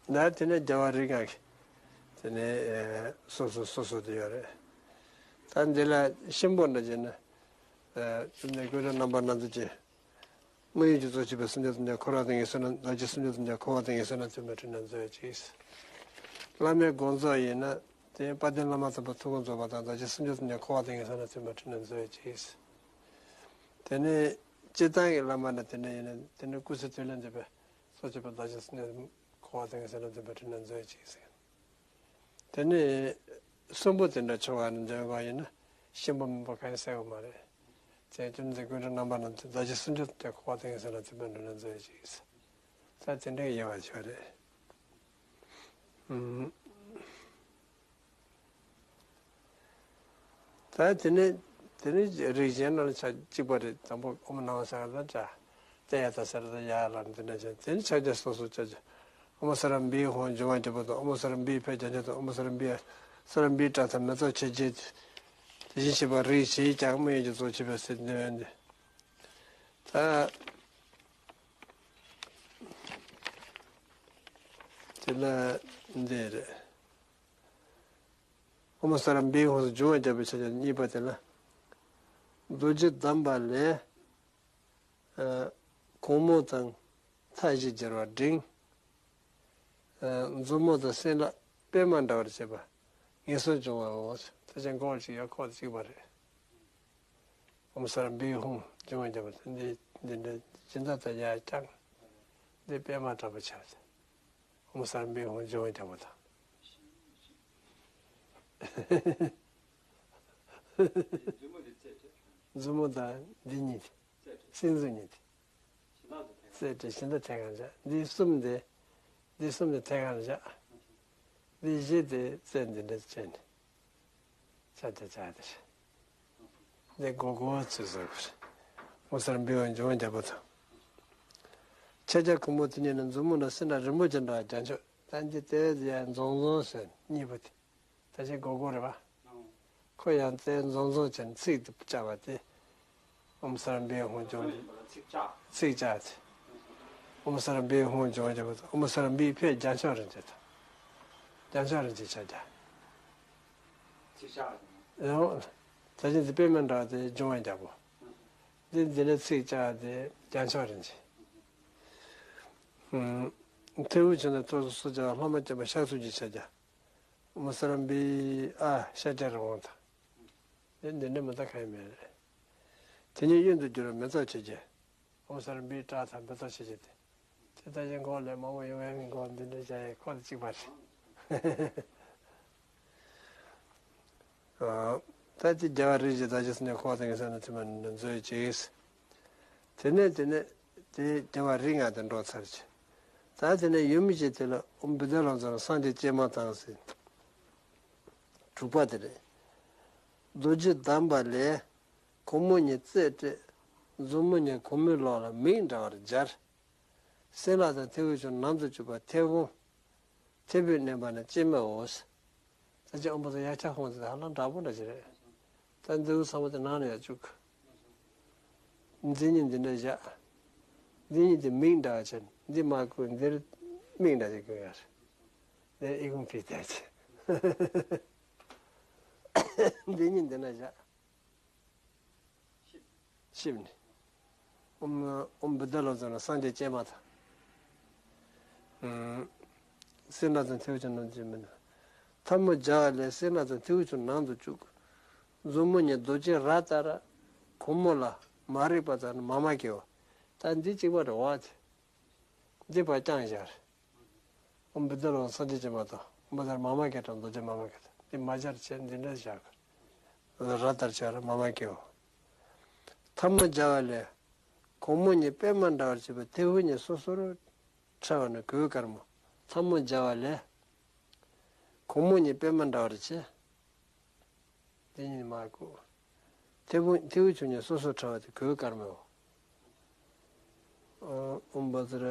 ད་དེ་ནས་རྒྱལ་བ་རིགས་ལྔ་གི་དེ་ནས་སོ་སོ་སོ་སོ་དེ་ཡོད་རེད། ད་འདི་ལ་གཤིན་པོ་འདྲ་བྱས་ན། བཅོམ་ལྡན་ཀུན་རིག་རྣམ་པར་སྣང་མཛད་ཀྱི། དམིགས་ཡུལ་གྱི་གཙོ་བྱས་པའི་སེམས་ཅན་ཐམས་ཅད་འཁོར་བ་དང་ངན་སོང་ན། རྡོ་རྗེ་སེམས་ཅན་ཐམས་ཅད་འཁོར་བ་དང་ངན་སོང་ན་འཛིན་པའི་འཁྲུལ་སྣང་མཛད་ཅིག་བླ་མའི་དགོངས་རྫོགས་ཡིན་ན། དེ་དཔལ་ལྡན་བླ་མ་དམ་པའི་ཐུགས་དགོངས་རྫོགས་པ་དང་། རྡོ་རྗེ་སེམས་ཅན་ཐམས་ཅད་འཁོར་བ་དང་ངན་སོང་ན་འཛིན་པའི་འཁྲུལ་སྣང་མཛད་ཅིག་དེ་ནས་སྤྱིར་བཏང་གི་བླ་མ་ན་དེ་འདྲ་ཡིན་ན། དེ་ནས་སྐུ་ཚེ་དུས་ལ་འདས་པའི་གཙོ་བྱས་པའི་རྡོ་རྗེ་སེམས་ཅན་འཁོར་བ་དང་ངན་སོང་ན་འཛིན་པའི་འཁྲུལ་སྣང་མཛད་ཅིག་དེ་ནས་གསུམ་པོ་དེ་འདྲ་བྱུང་བ་ནི་འདོན་པ་ཡིན་ན། གཤིན་པོ་མིན་པོ་གང་ཡང་གསལ་བ་མ་རེད། དེ་བཅོམ་ལྡན་ཀུན་རིག་རྣམ་པར་སྣང་མཛད་རྡོ་རྗེ་སེམས་ཅན་དེ་འཁོར་བ་དང་ངན་སོང་ལ་འཛིན་པའི་འཁྲུལ་སྣང་མཛད་ཅིག་ད་དེ་འདྲའི་དབྱེ་བ་ཕྱེ་བ་རེད། ཨུམ། ད་དེ་ནས་དེ་ནས་རིགས་གཞན་རྣམས་ལ་ཆ་གཅིག་པ་རེད། དང་པོ་ཨོཾ་ནམ་ཧཱ་ཤྭ་ཀྲ་ཏ་ཡ་ཏ་ས་ར་ཏ་ཡ་ལ་འདི་འདྲ་བྱས། དེ་ནས་ཕྱག་རྒྱ་སོ་སོ་ཅ་ཅ། ཨོཾ་སྭ་ར་བི་ཧཱུྃ་འབྱུང་བ་རྒྱལ་པོ་དང་། ཨོཾ་སྭ་ར་བི་ཕཊ་རྒྱ་མཚོ་དང་། ཨོཾ་སྭ་ར་བི། སྭ་ར་བི་ཏྲ་ཐ་མེ་ཏོག་ཆེ་བརྒྱད། དེ་བཞིན་གཤེགས་པ་རིགས་བཞིའི་ཀྱང་དམིགས་ཡུལ་གྱི་གཙོ་བྱས་པའི་སེམས་ཅན་ཡོད་དེ། ད་དེ་ལ་འདི་རེད། ཨོཾ་སྭ་ར་བི་ཧཱུྃ་འབྱུང་བ་རྒྱལ་པོའི་ཕྱག་རྒྱ་གཉིས་པ་དེ་ལ། རྡོ་རྗེ་བསྡམས་པ་ལས། ཨ། གུང་མོ་དང་མཐའ་བཞི་སྦྱར་བ་འབྲིང་། ཨ། མཛུབ་མོ་དང་སྲིན་ལག་པད་མ་འདྲ་བར་བྱེད་པ། ངན་སོང་སྦྱོང་བའོ། ད་ཅི་མགོ་གཅིག་ཡ་ཁོག་གཅིག་པ་རེད། ཨོཾ་སྭ་ར་བི་ཧཱུྃ་འབྱུང་བ་རྒྱལ་པོ་དང་། འདི་འདི་འདྲ་སྦྱིན་བདག་དང་ཡ་ཀྱང་། འདི་པད་མ་འདྲ་པོ་ཆགས། ཨོཾ་སྭ་ར་བི་ཧཱུྃ་འབྱུང་བ་རྒྱལ་པོ་དང་། མཛུབ་མོ་དང་འདི་གཉིས། སྲིན་མཛུབ་གཉིས་དེ། རྩེ་གྲས་གཞན་དག་ཐད་གང་བྱ། འདི་གསུམ་དེ། འདི་གསུམ་དེ་ཐད་གང་བྱ། འདི་བཞི་དེ་རྩེ་འདི་འདྲ་བྱས་ནས། ཆ་དེ་ཆ་དེ། འདི་སྒོར་སྒོར་ཚུད་བཟོ་དགོས། ཨོཾ་སྭ་ར་བི་ཧཱུྃ་འབྱུང་བ་རྒྱལ་པོ་དང་། ཕྱག་རྒྱ་གུང་མོ་དེ་ཉིད་ནི་མཛུབ་མོ་ན་སྲིན་ལག་རིང་པོ་ཅན་འདྲ་བ་རྒྱ་མཆོག་ད་འདི་ལྟས་ཡ་འཛོང་འཛོང་ཟེར་གཉིས་པོ་དེ། ད་ཅི་སྒོར་སྒོར་རེད་པ། ཁོ་ཡང་རྩེ་འཛོང་འཛོང་བྱས་ནས་ཚིགས་དེ་བཅག་པ་དེ། ཨོཾ་སྭ་ར་བི་ཧཱུྃ་འབྱུང་། ཚིགས་བཅག་སྟེ། ཨོཾ་སྭ་ར་བི་ཧཱུྃ་འབྱུང་བ་རྒྱལ་པོ་དང་། ཨོཾ་སྭ་ར་བི་ཕཊ་རྒྱ་མཆོག་རིན་ཆེན་དང་། རྒྱ་མཆོག་རིན་ཆེན་ཕྱག་རྒྱ། ཚིགས་བཅག་སྟེ། ཡང་། ད་ཅི་འདི་པད་མ་འདྲ་བ་དེ་འབྱུང་བ་རྒྱལ་པོ། འདི་འདི་ནས་ཚིགས་བཅག་སྟེ་རྒྱ་མཆོག་རིན་ཆེན། ཨུམ། ཐེའུ་ཆེན་དང་ཐོ་སོ་སོ་བྱ་བ་ལྷག་མ་སྐྱེས་པ་ཤཱཀ་ཐུབ་ཀྱི་ཕྱག་རྒྱ། ཨོཾ་སྭ་ར་བི། ཨ། ཤཱཀྱ་རི་བོང་དང་། འདི་འདི་འདྲ་མི་འདྲ་གང་ཡང་མེད་རེད། དེ་ཉིད་གཡོན་དུ་བསྒྱུར་བ་མེ་ཏོག་ཆེ་བརྒྱད། ཨོཾ་སྭ་ར་བི་ཏྲ་ཐ་མེ་ཏོག་ཆེ་བརྒྱད་དེ། དེ་ལྟ་ཅི་མགོ་ལས་མང་པོ་ཡོང་ཡ་གི་མགོ་འདི་འདྲ་བྱ་ཡ་ཁོ་དང་གཅིག་པ་རེད། ད་དེ་རྒྱལ་བ་རིགས་བཞི་བདག་ཅེས་ཟེར་ནས་འཁོར་བ་དང་གི་ས་ན་ཐིམ་པ་འདི་མཛོད་ཅིག། དེ་ནས་དེ་ནས་དེ་རྒྱལ་བ་རིགས་ལྔ་དེ་འགྲོ་ཚར་ཅིག། ད་དེ་ནས་ཡུམ་གྱི་དེ་ལ་ཨོཾ་བི་ཏྲ་ལོ་ཙཱ་ན་སངས་རྒྱས་སྐྱེས་མ་ཐག་ཟེར། དྲུག་པ་དེ་རེད། རྡོ་རྗེ་བསྡམས་པ་ལས། གུང་མོ་གཉིས་རྩེ་སྤྲད། མཛུབ་མོ་གཉིས་གུང་མོའི་ལོགས་ལ་མིག་འདྲ་བར་སྦྱར། སྲིན་ལག་དང་མཐེ་བོ་ཆུ་ནང་དུ་བཅུག་པ་མཐེ་བོང་། མཐེ་བོས་མནན་པ་ན་སྐྱེས་མའོ། ད་ཅི་ཨོཾ་བཛྲ་ཡ་ཁྱ་ཧོང་ཟེར་ཧ་ལམ་འདྲ་པོ་འདྲ་ཞིག་རེད། ད་འདི་ཚོ་ཚང་མ་དེ་ནང་ནས་ཡར་བཅུག། མཛེ་ཉི་འདི་འདྲ་བཞག། མཛེ་ཉི་དེ་མིག་འདྲ་བྱས། འདི་མ་བཀོད། འདིར་མིག་འདྲ་ཞིག་བཀོད་ཡ་རེད། འདིར་ཨི་ཁུང་ཕི་བལྟས་བྱས། མཛེ་ཉི་འདི་འདྲ་བཞག། ཤིབ་ནི། ཨོཾ་ཨོཾ་བི་ཏྲ་ལོ་ཙཱ་ན་སངས་རྒྱས་སྐྱེས་མ་ཐག། ཨུམ། སྲིན་ལག་དང་མཐེ་བོ་ཆུ་ནང་དུ་མི་ནུ། ཐལ་མོ་སྦྱར་བ་ལས་སྲིན་ལག་དང་མཐེ་བོ་ཆུ་ནང་དུ་བཅུག། མཛུབ་མོ་གཉིས་རྡོ་རྗེ་ར་ཏ་ར། གུང་མོ་ལ་མ་རིག་པ་ཙ་ན་མཱ་མ་ཀཱི་ཡོ། ད་འདི་གཅིག་པ་རེད་བ་དེ། འདི་ཕར་བརྐྱངས་བཞག། ཨོཾ་བི་ཏྲ་ལོ་ཙཱ་ན་སངས་རྒྱས་སྐྱེས་མ་ཐག། ཨོཾ་བཛྲ་མཱ་མ་ཀཱི་ཡ་དང་རྡོ་རྗེ་མཱ་མ་ཀཱི་ཡ་དང་། འདི་མ་སྦྱར་བྱས་འདི་འདྲ་བཞག། ར་ཏ་ར་སྦྱར་མཱ་མ་ཀཱི་ཡོ། ཐལ་མོ་སྦྱར་བ་ལས། གུང་མོ་གཉིས་པད་མ་འདྲ་བར་བྱེད་པ་མཐེ་བོ་གཉིས་སོ་སོར་འཕྲ་བ་ན་གོས་དཀར་མོ། ཐལ་མོ་སྦྱར་བ་ལས། གུང་མོ་གཉིས་པད་མ་འདྲ་བར་བྱེད། འདི་གཉིས་མར་བཀོད། མཐེ་བོ་མཐེ་བོ་ཆུ་གཉིས་སོ་སོར་འཕྲ་བ་དེ་གོས་དཀར་མོའོ། ཨོཾ་བཛྲ།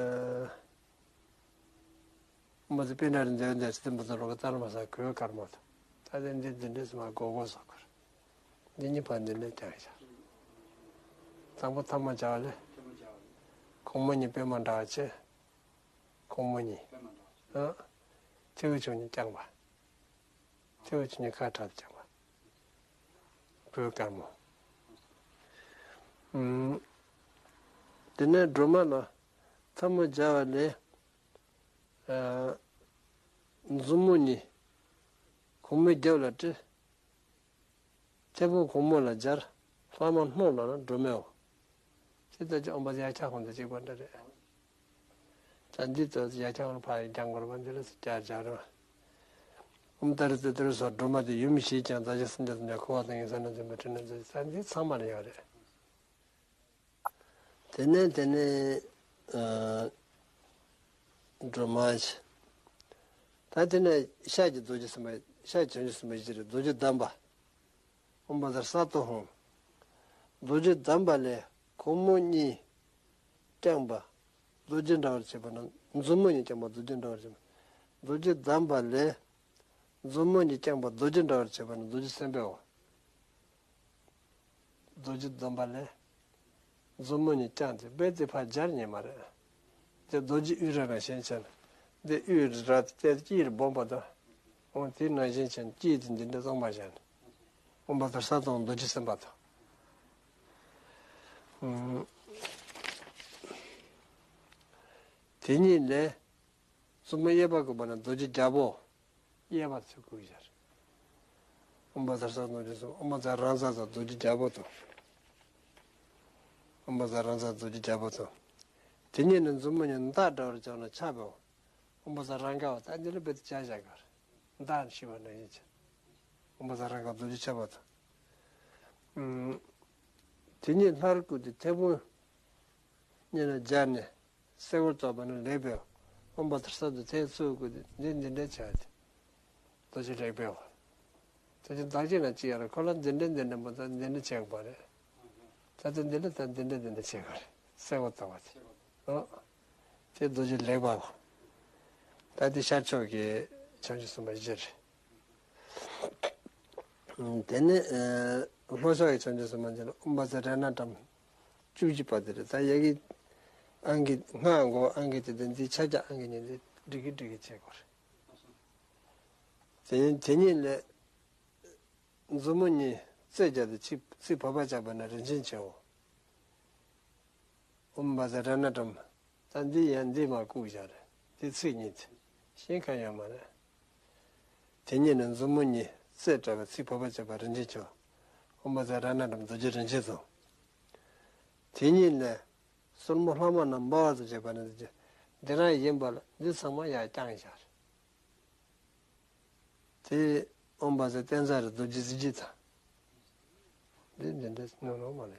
ཨོཾ་བཛྲ་པཎྜི་ཏ་རེ་འདོན་འདོན་ཚེ་བཛྲ་ལོ་ཀ་ཏཱ་ལ་མ་ས་གོས་དཀར་མོ་དང་། ད་དེ་འདི་འདི་འདྲས་སུ་མར་བཀོད་བཀོད་སོགས་དཀར། འདི་གཉིས་ཕར་འདི་འདྲས་བརྐྱངས་བཞག། དང་པོ་ཐལ་མོ་སྦྱར་བ་ལས། གུང་མོ་གཉིས་པད་མ་འདྲ་བར་བྱེད། གུང་མོ་གཉིས། ཨ། མཐེ་བོ་ཆུ་གཉིས་བརྐྱངས་པ། མཐེ་བོ་ཆུ་གཉིས་ཁ་ཁྲག་ཏུ་བརྐྱངས་པ། གོས་དཀར་མོ། ཨུམ། དེ་ནས་སྒྲོལ་མ་ལ་ཐལ་མོ་སྦྱར་བ་ལས། ཨ། མཛུབ་མོ་གཉིས་གུང་མོའི་རྒྱབ་ལ་སྤྲད། མཐེ་བོང་གུང་མོ་ལ་སྦྱར། ལྷག་མ་སྣོད་ལ་ན་སྒྲོལ་མའོ། ཅི་ལྟར་ཀྱང་ཨོཾ་བཛྲ་ཡ་ཁྱ་ཧོང་དང་གཅིག་པ་འདྲ་རེད། ད་འདི་ལྟར་ཡ་ཁྱ་ཧོང་ཕར་ཡང་བརྐྱང་དགོས་རེད་པ། འདི་ལ་སུ་བརྐྱངས་བཞག་རེད་པ། ཨོཾ་ཏཱ་རེ་ཏུཏྟཱ་རེ་སྭཱ་ཧཱ། སྒྲོལ་མ་དེ་ཡུམ་བཞིས་ཀྱང་བདག་ཅག་སེམས་ཅན་ཐམས་ཅད་འཁོར་བ་དང་གི་ས་ན་འཛིན་པའི་སྤྲིན་ནས་མཛད། ད་འདི་ཚང་མ་ལ་ཡོད་རེད། དེ་ནས་དེ་ནས་ཨ། སྒྲོལ་མ་ཞེས། ད་དེ་ནས་ཤར་གྱི་རྡོ་རྗེ་སེམས་དཔའ། ཤར་བྱང་ཆུབ་སེམས་དཔའ་བཞི་རེད། རྡོ་རྗེ་བསྡམས་པ། ཨོཾ་བཛྲ་སཏྭ་ཧཱུྃ། རྡོ་རྗེ་བསྡམས་པ་ལས་གུང་མོ་གཉིས་བརྐྱངས་པ་རྡོ་རྗེ་འདྲ་བར་བྱེད་པ་ན། མཛུབ་མོ་གཉིས་བརྐྱངས་པ་རྡོ་རྗེ་འདྲ་བར་བྱེད་པ། རྡོ་རྗེ་བསྡམས་པ་ལས་མཛུབ་མོ་གཉིས་བརྐྱངས་པ་རྡོ་རྗེ་འདྲ་བར་བྱེད་པ་ན་རྡོ་རྗེ་སེམས་དཔའོ། རྡོ་རྗེ་བསྡམས་པ་ལས། མཛུབ་མོ་གཉིས་བརྐྱངས་ཏེ་རྦད་དེ་ཕར་སྦྱར་ཉན་མ་རེད། དེ་རྡོ་རྗེ་དབུས་རང་རང་བཞིན་བྱས་ན། འདི་དབུས་ར་སྟེ་དཀྱིལ་སྦོམ་པ་དང་། འོ་དེ་ནང་བཞིན་བྱས་ན་དཀྱིལ་དེ་འདི་འདྲ་སྟོང་པ་བཞག་ན། ཨོཾ་བཛྲ་སཏྭ་ཧཱུྃ་རྡོ་རྗེ་སེམས་དཔའ་དང་། ཨུམ། དེ་ཉིད་ལས། མཛུབ་མོ་གཡས་པ་བཀུག་པ་ན་རྡོ་རྗེ་རྒྱལ་པོ། གཡས་པ་ཚུར་བཀུག་བཞག། ཨོཾ་བཛྲ་སཏྭ་ཧཱུྃ་རྡོ་རྗེ་སེམས། ཨོཾ་བཛྲ་རཱ་ཛ་ཛ་རྡོ་རྗེ་རྒྱལ་པོ་དང་། ཨོཾ་བཛྲ་རཱ་ཛ་ཛ་རྡོ་རྗེ་རྒྱལ་པོ་དང་། དེ་ཉིད་ནས་མཛུབ་མོ་གཉིས་མདའ་འདྲ་བར་བརྐྱངས་ན་ཆགས་པའོ། ཨོཾ་བཛྲ་རཱ་ག་བ། ད་འདི་ལ་རྦད་དེ་བྱ་བཞག་གར། མདའ་ཤི་བ་ནང་བཞིན་བྱས། ཨོཾ་བཛྲ་རཱ་ག་བ་རྡོ་རྗེ་ཆགས་པ་དང་། ཨུམ། དེ་ཉིད་ལྷར་བཀུག་སྟེ་མཐེ་བོང་གཉིས་ལ་སྦྱར་ནས། གསལ་བོར་བཏབ་པ་ན་ལེགས་པའོ། ཨོཾ་བཛྲ་སཏྭ་ཧཱུྃ་ཚུར་བཀུག་སྟེ་འདི་འདི་འདྲ་བྱ་སྟེ། རྡོ་རྗེ་ལེགས་པའོ། ད་ཅི་བདག་གཅིག་ན་གཅིག་ཡོད་རེད། ཁོ་ལ་འདི་འདྲ་འདི་འདྲ་མ་གཏོགས་འདི་འདྲ་བྱེད་དགོས་པ་རེད། ད་ལྟ་འདི་འདྲ་དང་འདི་འདྲ་འདི་འདྲ་བྱེད་དགོས་རེད། གསལ་བོར་བཏབ་པ་དེ། ཨོ། དེ་རྡོ་རྗེ་ལེགས་པའོ། ད་འདི་ཤར་ཕྱོགས་ཀྱི་བྱང་ཆུབ་སེམས་དཔའ་བཞི་རེད། དེ་ནས་ལྷོ་ཕྱོགས་ཀྱི་བྱང་ཆུབ་སེམས་དཔའ་འདི་ལ་ཨོཾ་བཛྲ་རཏྣ་ཏྲཾ། བཅུ་གཅིག་པ་དེ་རེད། ད་ཡ་གི་ཨང་ཀི་ལྔ་འགོ་ཨང་ཀི་དེ་དང་འདི་ཕྱག་རྒྱ་ཨང་ཀི་གཉིས་འདི་འགྲིག་གི་འགྲིག་གི་བྱེད་དགོས་རེད། དེ་ནས་དེ་ཉིད་ལས་མཛུབ་མོ་གཉིས་རྩེ་བརྒྱབ་སྟེ་ཚིགས་ཚིགས་བབས་པ་བཅག་པ་ན་རིན་ཆེན་ཆེའོ། ཨོཾ་བཛྲ་རཏྣ་ཏྲཾ། ད་འདི་ཡང་འདི་མར་བཀུག་བཞག་རེད། འདི་ཚིགས་གཉིས་དེ་ཤིང་ཁ་ཡོད་མ་རེད། དེ་ཉིད་ནས་མཛུབ་མོ་གཉིས་རྩེ་བྲལ་བ་ཚིགས་བབས་པ་བཅག་པ་རིན་ཆེན་ཆེའོ། ཨོཾ་བཛྲ་རཏྣ་ཏྲཾ་རྡོ་རྗེ་རིན་ཆེན་ཚོགས། དེ་ཉིད་ནས་སོར་མོ་ལྷག་མ་རྣམས་འབར་བ་ཙམ་བྱེད་པ་ནི་འདི་རང་ཡིན་པ་ལ་འདི་ཚང་མ་ཡར་བརྐྱངས་བཞག་རེད། དེ་ ཨོཾ་བཛྲ་བསྟན་རྩ་རུ་རྡོ་རྗེ་གཟི་བརྗིད་དང་། འདི་འདི་འདྲ་ནོར་ནོར་མ་ལ་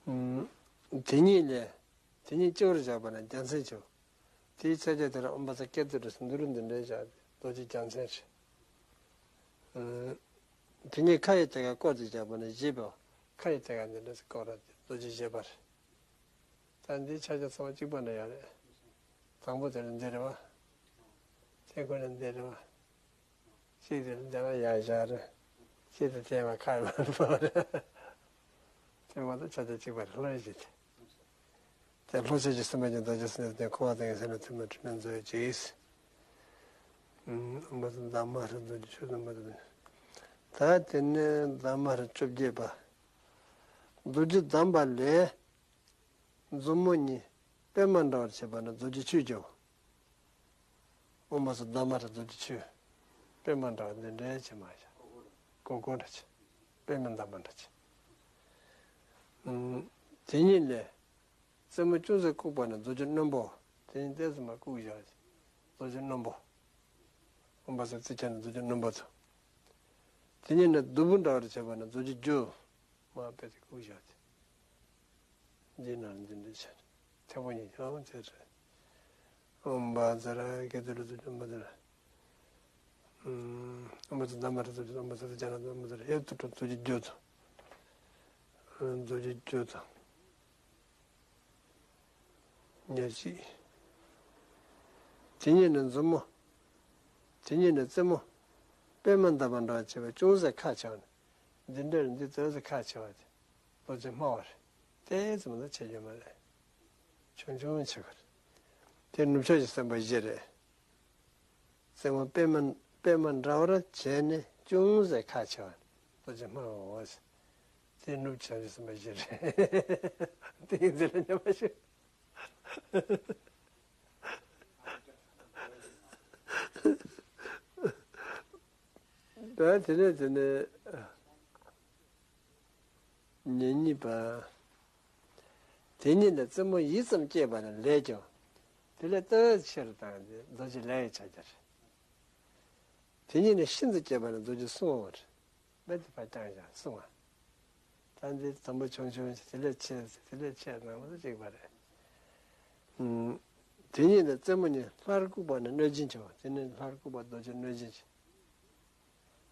ཡོད། དེ་ཉིད་ལས། དེ་ཉིད་སྤྱི་བོར་བཞག་པ་ན་རྒྱལ་མཚན་ཆེའོ། དེའི་ཕྱག་རྒྱ་དེར་ཨོཾ་བཛྲ་ཀྱེ་ཏུ་རེ་སུ་འདུ་རུ་འདི་འདྲའི་བཞག་སྟེ་རྡོ་རྗེ་རྒྱལ་མཚན་རེད། དེ་ཉིད་ཁ་ཡི་ཐད་ཀར་བསྐོར་ཏེ་བཞག་པ་ན་བཞི་པའོ། ཁ་ཡི་ཐད་ཀར་འདི་འདྲ་སུ་བསྐོར་ར་སྟེ་རྡོ་རྗེ་བཞི་པ་རེད། ད་འདིའི་ཕྱག་རྒྱ་ཚང་མ་གཅིག་པ་འདྲ་ཡོད་རེད། དང་པོ་དེ་ལ་འདི་རེད་བ། དེ་ཁོ་ན་འདི་རེད་བ། གཅིག་དེ་འདི་ལ་ཡར་བཞག་རེད། གཅིག་དེ་དེ་བ་ཁ་ཡི་བ་རེད། དེ་མ་གཏོགས་ཆ་ཆ་གཅིག་པ་རེད་ལྷོད་ཡོད་ཅིག་དེ། དེ་ལྷོ་ཕྱོགས་ཀྱི་སེམས་དཔའ་ཆེན་རྡོ་རྗེ་སེམས་དཔའ་འཁོར་བ་དང་ཡང་སེམས་ལ་ཐིམ་པ་དྲིན་ལན་མཛོད་ཅིག་ཨོཾ་བཛྲ་དྷརྨ་ར་རྡོ་རྗེ་ཆོས་དང་པོ་དང་། ད་དེ་ནས་དྷརྨ་ར་བཅོ་བརྒྱད་པ། རྡོ་རྗེ་བསྡམས་པ་ལས། མཛུབ་མོ་གཉིས་པད་མ་འདྲ་བར་བྱས་པ་ན་རྡོ་རྗེ་ཆོས་ཀྱང་། ཨོཾ་བཛྲ་དྷརྨ་ར་རྡོ་རྗེ་ཆོས། པད་མ་འདྲ་བ་འདི་འདྲའི་བྱེད་མ་བྱ། ཀོ་ཀོ་འདྲ་བྱེད། པད་མ་འདབ་མ་འདྲ་བྱེད། ཨུམ། དེ་ཉིད་ལས། རྩེ་མོ་ཅུང་ཟད་བཀུག་པ་ན་རྡོ་རྗེ་རྣོན་པོ། དེ་ཉིད་ཏོག་ཙམ་མར་བཀུག་བཞག་རྡོ་རྗེ་རྣོན་པོ། ཨོཾ་བཛྲ་ཙིག་ཁྱབ་ན་རྡོ་རྗེ་རྣོན་པོ་དང་། དེ་ཉིད་ནས་གདུ་བུ་འདྲ་བར་བྱས་པ་ན་རྡོ་རྗེ་རྒྱུ། མར་ཕེབས་ཏེ་བཀུག་བཞག་སྟེ། འདི་ན་འདི་འདྲ་བྱས། ཐེངས་པོ་གཉིས་ཀྱང་དེ་རེད། ཨོཾ་བཛྲ་ཀྱེ་ཏུ་རེ་ཏུ་ཨོཾ་བཛྲ། ཨོཾ་བཛྲ་དྷརྨ་རེ་ཏུ་ཨོཾ་བཛྲ་ཙིག་ཁྱབ་ན་ཨོཾ་བཛྲ་ཡེ་ཏུ་ཏུ་རྡོ་རྗེ་རྒྱུ་དང་། རྡོ་རྗེ་རྒྱུ་དང་། ཉེར་གཅིག་དེ་ཉིད་ནས་མཛུབ་མོ། དེ་ཉིད་ནས་རྩེ་མོ། པད་མ་འདབ་མ་འདྲ་བ་བྱས་པ་ཅུང་ཟད་ཁ་ཕྱེ་བ་ནི། འདི་འདྲར་འདི་ཏོག་ཙམ་ཁ་ཕྱེ་བ་དེ། རྡོ་རྗེ་སྨྲ་བ་རེད། ཏོག་ཙམ་ལ་ཕྱེ་རྒྱུ་མ་རེད། ཆུང་ཆུང་ཕྱེ་གི་རེད། དེ་ནུབ་ཕྱོགས་ཀྱི་སེམས་དཔའ་བཞི་རེད། རྩེ་མོ་པད་མ་པད་མ་འདྲ་བར་བྱས་ནས་ཅུང་ཟད་ཁ་ཕྱེ་བ་ནི། རྡོ་རྗེ་སྨྲ་བའོ། དེ་ནུབ་བྱང་ཆུབ་སེམས་དཔའ་བཞི་རེད། དེ་ཡིན་ཚུལ་ལ་མཉམ་པ་ཞུ། ད་དེ་ནས་དེ་ནས་ཉེར་གཉིས་པ། དེ་ཉིད་ལས་རྩེ་མོ་ཡིད་ཙམ་བསྐྱེད་པ་ལ་ལས་ཀྱང་། དེ་ལས་ལྟོས་ཆེར་བཏང་སྟེ་རྡོ་རྗེ་ལས་ཡི་ཕྱག་རྒྱ་རེད། དེ་ཉིད་ནས་ཤིན་ཏུ་བསྐྱེད་པ་ལ་རྡོ་རྗེ་སྲུང་བའོ། རྦད་དེ་ཕར་བརྐྱངས་བཞག་སྲུང་བ། ད་འདི་དང་པོ་ཆུང་ཆུང་དེ་ལས་ཆེ་དེ་ལས་ཆེ་ནང་ལ་གཅིག་པ་རེད། ཨུམ། དེ་ཉིད་ནས་རྩེ་མོ་གཉིས་སླར་བཀུག་པ་ནི་གནོད་སྦྱིན་ཆེའོ། དེ་ནི་སླར་བཀུག་པ་རྡོ་རྗེ་གནོད་སྦྱིན་ཆེ།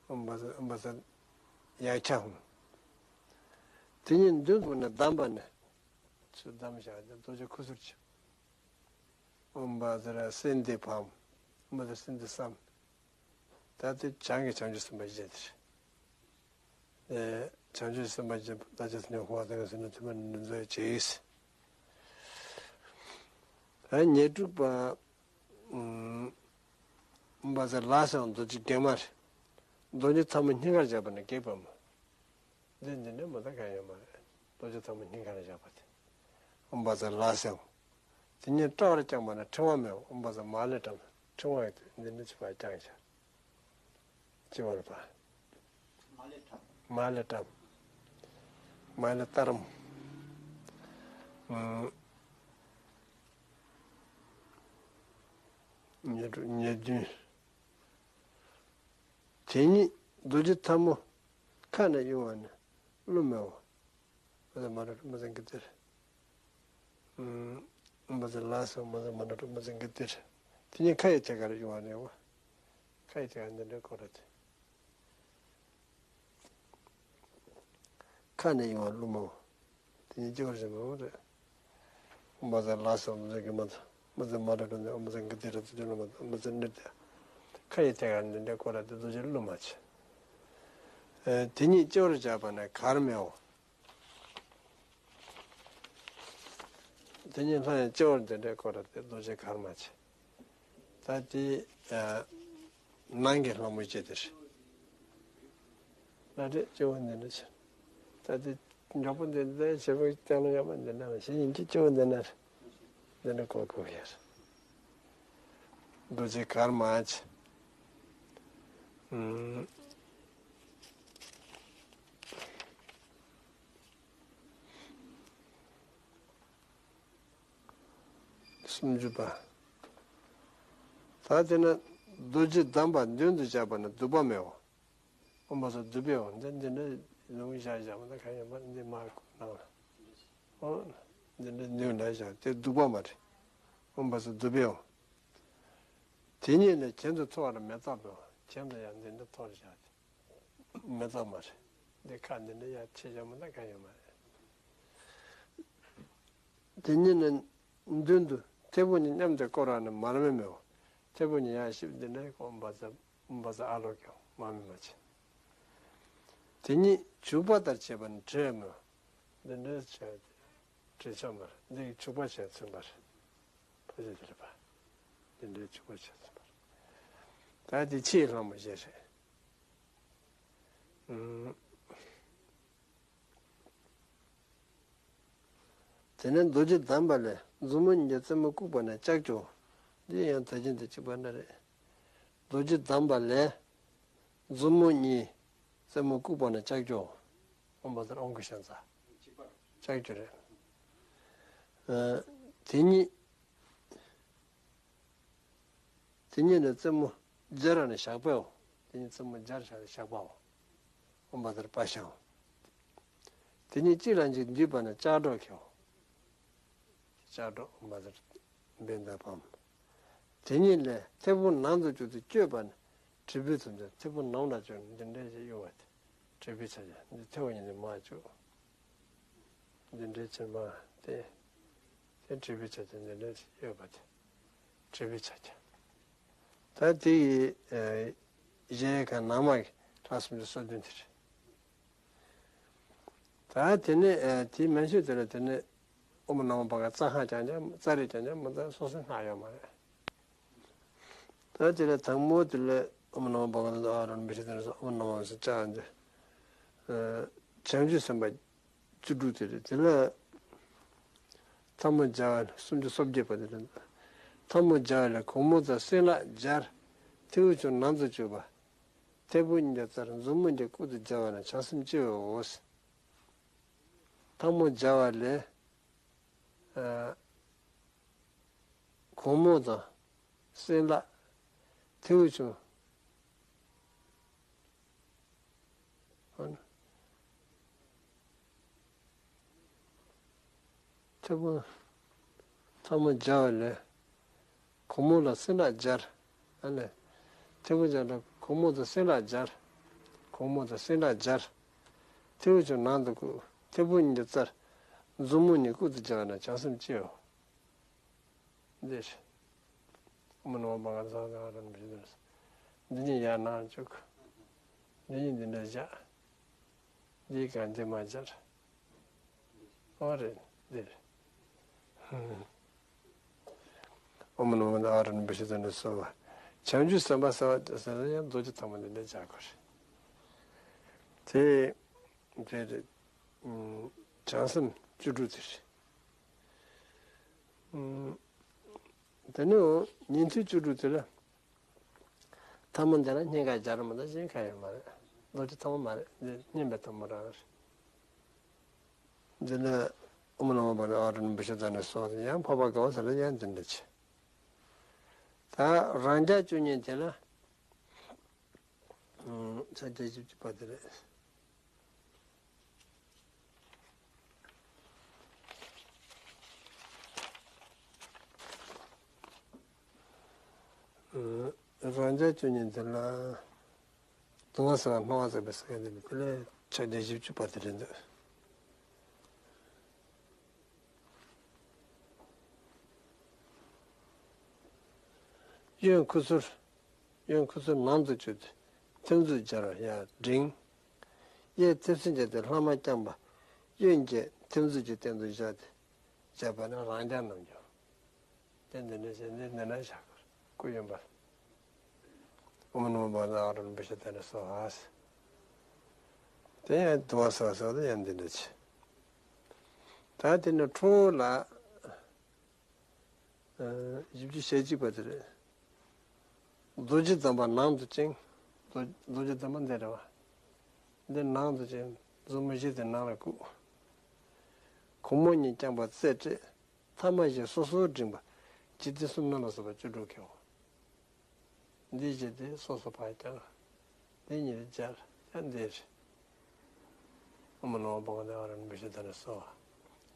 ཨོཾ་བཛྲ་ཨོཾ་བཛྲ་ཡཀྵ་ཧཱུྃ། དེ་ཉིད་མདུན་དུ་ནི་བསྡམས་པ་ནི། ཚུར་བསྡམས་བཞག་སྟེ་རྡོ་རྗེ་ཁུ་ཚུར་ཆེ། ཨོཾ་བཛྲ་སིནྡྷི་བྷཱུྃ། ཨོཾ་བཛྲ་སིནྡྷི་སཾ། ད་དེ་བྱང་གི་བྱང་ཆུབ་སེམས་དཔའ་བཞི་དེ་རེད། ཨེ། བྱང་ཆུབ་སེམས་དཔའ་བཞི་བདག་ཅག་ཐམས་ཅད་འཁོར་བ་དང་ཡང་སེམས་ལ་ཐིམ་པ་ནི་མཛོད་ཅིག་ཨ། ཉེར་དྲུག་པ། ཨོཾ་བཛྲ་ལ་སོགས་རྡོ་རྗེ་བགེགས་མ་རེད། རྡོ་རྗེ་ཐལ་མོ་སྙིང་གར་བཞག་པ་ནི་བགེགས་པ་མོ། འདི་འདི་འདྲ་མ་གཏོགས་གང་ཡོད་མ་རེད། རྡོ་རྗེ་ཐལ་མོ་སྙིང་གར་བཞག་པ་དེ། ཨོཾ་བཛྲ་ལ་སོགས། དེ་ཉིད་དཔྲལ་བར་བརྐྱངས་པ་ན་ཕྲེང་བ་མེད། ཨོཾ་བཛྲ་མ་ལས་བཀྲམ། ཕྲེང་བ་ཡོད་དེ་འདི་འདྲ་ཅིག་ཕར་བརྐྱངས་བཞག་སྤྱི་བོར་བ། མ་ལས་བཀྲམ། མ་ལས་བཀྲམ། ཨོཾ། ཉེར་དྲུག་ཉེར་བདུན། དེ་ཉིད་རྡོ་རྗེ་ཐལ་མོ་ཁ་ནས་དབྱུང་བ་ནི་གླུ་མེའོ། ཨོཾ་བཛྲ་མ་ཎི་ཀྲོ་མ་ཛ་གི་ཏི་ར། ཨོཾ་བཛྲ་ལ་སོགས། ཨོཾ་བཛྲ་མ་ཎི་ཀྲོ་མ་ཛ་གི་ཏི་ར། དེ་ཉིད་ཁ་ཡི་ཐད་ཀར་དབྱུང་བ་ནི་འོ། ཁ་ཡི་ཐད་ཀར་འདི་འདྲའི་སྐོར་རེད། ཁ་ནས་དབྱུང་བ་གླུ་མེའོ། དེ་ཉིད་སྤྱི་བོར་བཞག་པའོ་རེད། ཨོཾ་བཛྲ་ལ་སོགས། ཨོཾ་བཛྲ་གི་མ་ཏ། ཨོཾ་བཛྲ་མ་ཎི་ཀྲོ་ནི། ཨོཾ་བཛྲ་གི་ཏི་ར་ཏུ་ཏུ་ལ་མ་ཏ། ཨོཾ་བཛྲ་ནི་ཏ། ཁ་ཡི་ཐད་ཀར་འདི་འདྲའི་སྐོར་རེད་དེ་རྡོ་རྗེ་གླུ་མ་ཆེ། ཨེ། དེ་ཉིད་སྤྱི་བོར་བཞག་པ་ན་གར་མེའོ། དེ་ཉིད་ལྷ་ཡང་སྤྱི་བོར་འདི་འདྲའི་སྐོར་རེད་དེ་རྡོ་རྗེ་གར་མ་ཆེ། ད་དེ། ཨ། ནང་གི་ལྷ་མོ་སྤྱི་དེར། ལྷ་འདྲེ་སྤྱི་བོ་འདི་འདྲ་ཆེ། ད་དེ་མགྱོགས་པོ་འདི་འདྲ་བྱེད་པོ་སྟེང་ལ་ཡོད་པ་འདི་འདྲ་མ་ཞིག་ཡིན་གྱི་སྤྱི་བོ་འདི་འདྲ་རེད། འདི་འདྲ་ཀོ་ཀོ་ཡར། རྡོ་རྗེ་གར་མ་ཆེ། ཨུམ། སུམ་ཅུ་པ། ད་དེ་ན་ རྡོ་རྗེ་གདམས་པ་མདུན་དུ་བཞག་པ་ན་སྡུག་པ་མེད་འོ། ཨོ་མ་ས་སྡུག་པའི་འོ་འདི་འདི་འདྲ་ལུང་བཞག་བཞག་མ་ད་ག་ཡོད་མ་འདི་མ་གོ་ནང་ལ་ཨོ་འདི་འདྲ་མདུན་ལ་བཞག་དེ་སྡུག་པ་མ་རེད། ཨོ་མ་ས་སྡུག་པའི་འོ། དེ་ཉིད་ནས་གྱེན་དུ་འཐོར་བར་མི་བརྩམས་པའི་འོ། གྱེན་དུ་ཡང་འདི་འདྲ་འཐོར་བཞག་སྟེ། མི་གཙང་མ་རེད། འདི་ཁ་འདི་འདྲ་ཡང་ཆེ་ཆུང་མ་ད་གང་ཡོད་མ་རེད། དེ་ཉིད་ནི་མདུན་དུ་ཐེ་བོ་གཉིས་མཉམ་དུ་བསྐོར་བ་ནི་མར་མེ་མེའོ། ཐེ་བོ་གཉིས་ཡང་ཞིབ་འདི་འདྲའི་ཁོ་འབའ་ས་འབའ་ས་ཨ་ལོ་ཀྱང་མར་མེ་མ་བྱེད། དེ་ཉིད་བྱུག་པ་ལྟར་བྱས་པ་ནི་བྲེད་མེའོ། འདི་འདྲའི་བྱས་ཏེ་བྲེད་ཆོག་མ་རེད། འདི་བྱུག་པ་བྱས་ཚུན་པ་རེད། ཕ་ཆེ་དེ་རེད་པ། འདི་འདྲའི་བྱུག་པ་བྱས་ཚུན་པ་རེད། ད་འདི་ཕྱིའི་ལྷ་མོ་བཞི་རེད། དེ་ནས་རྡོ་རྗེ་གདམས་པ་ལས་མཛུབ་མོ་གཉིས་ཀྱིས་རྩེ་མོ་བཀུག་པ་ན་ལྕགས་ཀྱུ། འདི་ཡང་ད་གིན་དང་གཅིག་པ་འདྲ་རེད། རྡོ་རྗེ་གདམས་པ་ལས་མཛུབ་མོ་གཉིས་རྩེ་མོ་བཀུག་པ་ན་ལྕགས་ཀྱུ། ཨོཾ་བཛྲ་ཨོཾ་ཀུ་ཤ་ཛ། ལྕགས་ཀྱུ་རེད། ཨ། དེ་ཉིད། དེ་ཉིད་ནས་རྩེ་མོ་སྦྱར་བ་ནི་ཞགས་པའོ། དེ་ཉིད་རྩེ་མོ་སྦྱར་བཞག་ནི་ཞགས་པའོ། ཨོཾ་བཛྲ་པ་ཤའོ། དེ་ཉིད་གཅིག་ལ་གཅིག་འདུས་པ་ནི་ལྕགས་སྒྲོག་ཁྱེའོ། ལྕགས་སྒྲོག་ཨོཾ་བཛྲ་བཻ་ཌཱུརྻ། དེ་ཉིད་ལས་ཐེ་བོ་ནང་དུ་བཅུག་སྟེ་བསྐྱོད་པ་ནི་དྲིལ་བུའི་ཚུལ་དུ་ཐེ་བོ་ནང་ལ་བཅུག་ནས་འདི་འདྲའི་ཞིག་གཡུག་པ་དེ་དྲིལ་བུའི་ཚུལ་དུ་འདི་ཐེ་བོ་གཉིས་འདི་མར་བཅུག་འདི་འདྲའི་ཕྱིར་མ་སྟེ། དེ་དྲིལ་བུའི་ཕྱག་རྒྱ་འདི་འདྲའི་ཡོད་པ་དེ་དྲིལ་བུའི་ཕྱག་རྒྱ། ད་དེ་ཡི་གཞལ་ཡས་ཁང་ནང་མ་གི་ལྷ་སུམ་ཅུ་སོ་བདུན་དེ་རེད། ད་དེ་ནས་དེའི་མན་ཆད་དེ་ལ་དེ་ནས་ཨོཾ་ནམོ་བྷ་ག་ཙ་ཧ་ཀྱང་ཀྱང་ཙ་རེ་ཀྱང་ཀྱང་མི་ཙ་སོ་སོའི་སྔགས་ཡོད་མ་རེད། ད་དེ་ལ་དང་པོ་དེ་ལ་ཨོཾ་ནམོ་བྷ་ག་ཝ་ཏུ་ཨ་རོ་ཧ་ན་པུ་ཤ་ཏ་ན་སྭ། ཨོཾ་ནམོ་ས་ཅ་འདི། བྱང་ཆུབ་སེམས་དཔའ་བཅུ་དྲུག་དེ་རེད། དེ་ལ་ཐལ་མོ་སྦྱར་བ་ནི་སུམ་ཅུ་སོ་བརྒྱད་པ་དེ་རེད། ཐལ་མོ་སྦྱར་བ་ལས་གུང་མོ་དང་སྲིན་ལག་སྦྱར། ཐེའུ་ཆུང་ནང་དུ་བཅུག་པ། ཐེ་བོ་གཉིས་ཀྱི་རྩར་མཛུབ་མོ་གཉིས་ཀྱིས་བཀུག་སྟེ་སྦྱར་བ་ནི་བྱང་སེམས་སྤྱི་བོའོ། ཐལ་མོ་སྦྱར་བ་ལས། ཨ། གུང་མོ་དང་སྲིན་ལག་ཐེའུ་ཆུང་། ཨ་ནི། ཐལ་མོ། ཐལ་མོ་སྦྱར་བ་ལས། གུང་མོ་ལ་སྲིན་ལག་སྦྱར། ཨ་ནི། ཐེ་བོ་སྦྱར་ལ་གུང་མོ་དང་སྲིན་ལག་སྦྱར། གུང་མོ་དང་སྲིན་ལག་སྦྱར། ཐེའུ་ཆུང་ནང་དུ་བཀུག་ཐེ་བོ་གཉིས་ཀྱི་རྩར། མཛུབ་མོ་གཉིས་བཀུག་ཏུ་སྦྱར་བ་ན་བྱང་སེམས་སྤྱིའོ། འདིར། ཨོཾ་ནམོ་བྷ་ག་ཙ་ཧ་ན་པུ་ཤ་ཏ་ན་སྭ། འདི་གཉིས་ཡར་ནང་བཅུག་འདི་གཉིས་འདི་འདྲ་བཞག་འདིའི་སྒང་འདི་མ་སྦྱར། ཨོ་རེད། འདིར། ཨོཾ་ནམོ་བྷ་ག་ཝ་ཏུ་ཨ་རོ་ཧ་ན་པུ་ཤ་ཏ་ན་སྭ། བྱང་ཆུབ་སེམས་དཔའ་ཟེར་བ་ཟེར་ན་ཡང་རྡོ་རྗེ་ཐལ་མོ་འདི་འདྲ་སྦྱར་དགོས་རེད། དེ་དེ་རེད། བྱང་སེམས་བཅུ་དྲུག་དེ་རེད། དེ་ནས་ཉན་ཐོས་བཅུ་དྲུག་དེ་ལ། ཐལ་མོ་འདི་ལ་སྙིང་ག་སྦྱར་མ་གཏོགས་གཞན་གང་ཡང་མ་རེད། རྡོ་རྗེ་ཐལ་མོ་མ་རེད། འདི་བསྙེན་པའི་ཐལ་མོ་རང་རེད། འདི་ལ་ཨོཾ་ནམོ་བྷ་ག་ཝ་ཏུ་ཨ་རོ་ཧ་ན་པུ་ཤ་ཏ་ན་སྭ་ཡང་འཕགས་པ་དགའ་བ་ས་ལ་ཡང་འདི་འདྲ་བྱེད། ད་རང་རྒྱལ་བཅུ་གཉིས་དེ་ལ། ཕྱག་རྒྱ་བཞི་བཅུ་པ་དེ་རེད། རང་རྒྱལ་བཅུ་གཉིས་དེ་ལ། སྡུག་བསྔལ་སེལ་བ་སྨྲ་བ་མཛད་པའི་སེམས་དེ་ནི་དེ་ལས་ཕྱག་རྒྱ་བཞི་བཅུ་པ་དེ་རེད་འདུག་གཡོན་ཁུ་ཚུར། གཡོན་ཁུ་ཚུར་ནང་དུ་བཅུག་སྟེ་མཐེབ་མཛུབ་སྦྱར་བ་ཡར་བསྒྲེངས། གཡས་མཐེབ་སྲིན་བརྒྱབ་སྟེ་ལྷག་མ་བརྐྱངས་པ། གཡོན་གྱི་མཐེབ་མཛུབ་ཀྱི་སྟེང་དུ་བཞག་སྟེ་བྱས་པ་ནི་རང་རྒྱལ་རྣམས་ཀྱང་། དེ་འདི་འདྲ་བྱས་ནས་འདི་འདྲ་བཞག་དགོས། སྐུ་གཡོན་པ། ཨོཾ་ནམོ་བྷ་ག་ཝ་ཏུ་ཨ་རོ་ཧ་ན་པུ་ཤ་ཏ་ན་སྭ། དེ་ཡང་དུ་བ་སྭ་སྭ་དེ་ཡང་འདི་འདྲ་བྱས། ད་དེ་ནས་ཁྲོ་བོ་ལ། བཞི་བཅུ་ཞེ་གཅིག་པ་དེ་རེད། རྡོ་རྗེ་གདམས་པ་ནང་དུ་བཅིངས། རྡོ་རྡོ་རྗེ་གདམས་པ་འདི་རེད་བ། འདི་ནང་དུ་བཅིངས། མཛུབ་མོ་བཞི་དེ་ནང་ལ་བཀུག་གུང་མོ་གཉིས་བརྐྱངས་པ་རྩེ་སྤྲད། ཐལ་མོ་བཞི་སོ་སོར་བསྒྲེངས་པ། འཇིག་རྟེན་གསུམ་རྣམས་ལ་སོགས་པ་བཅུ་དྲུག་ཁྱེའོ། འདི་བཞི་དེ་སོ་སོ་ཕར་བརྐྱངས། འདི་གཉིས་སྦྱར། ཡང་འདིར། ཨོཾ་ནམོ་བྷ་ག་ཝ་ཏེ་ཨ་ར་ཧ་ཏེ་བཤད་ད་ནི་སོ།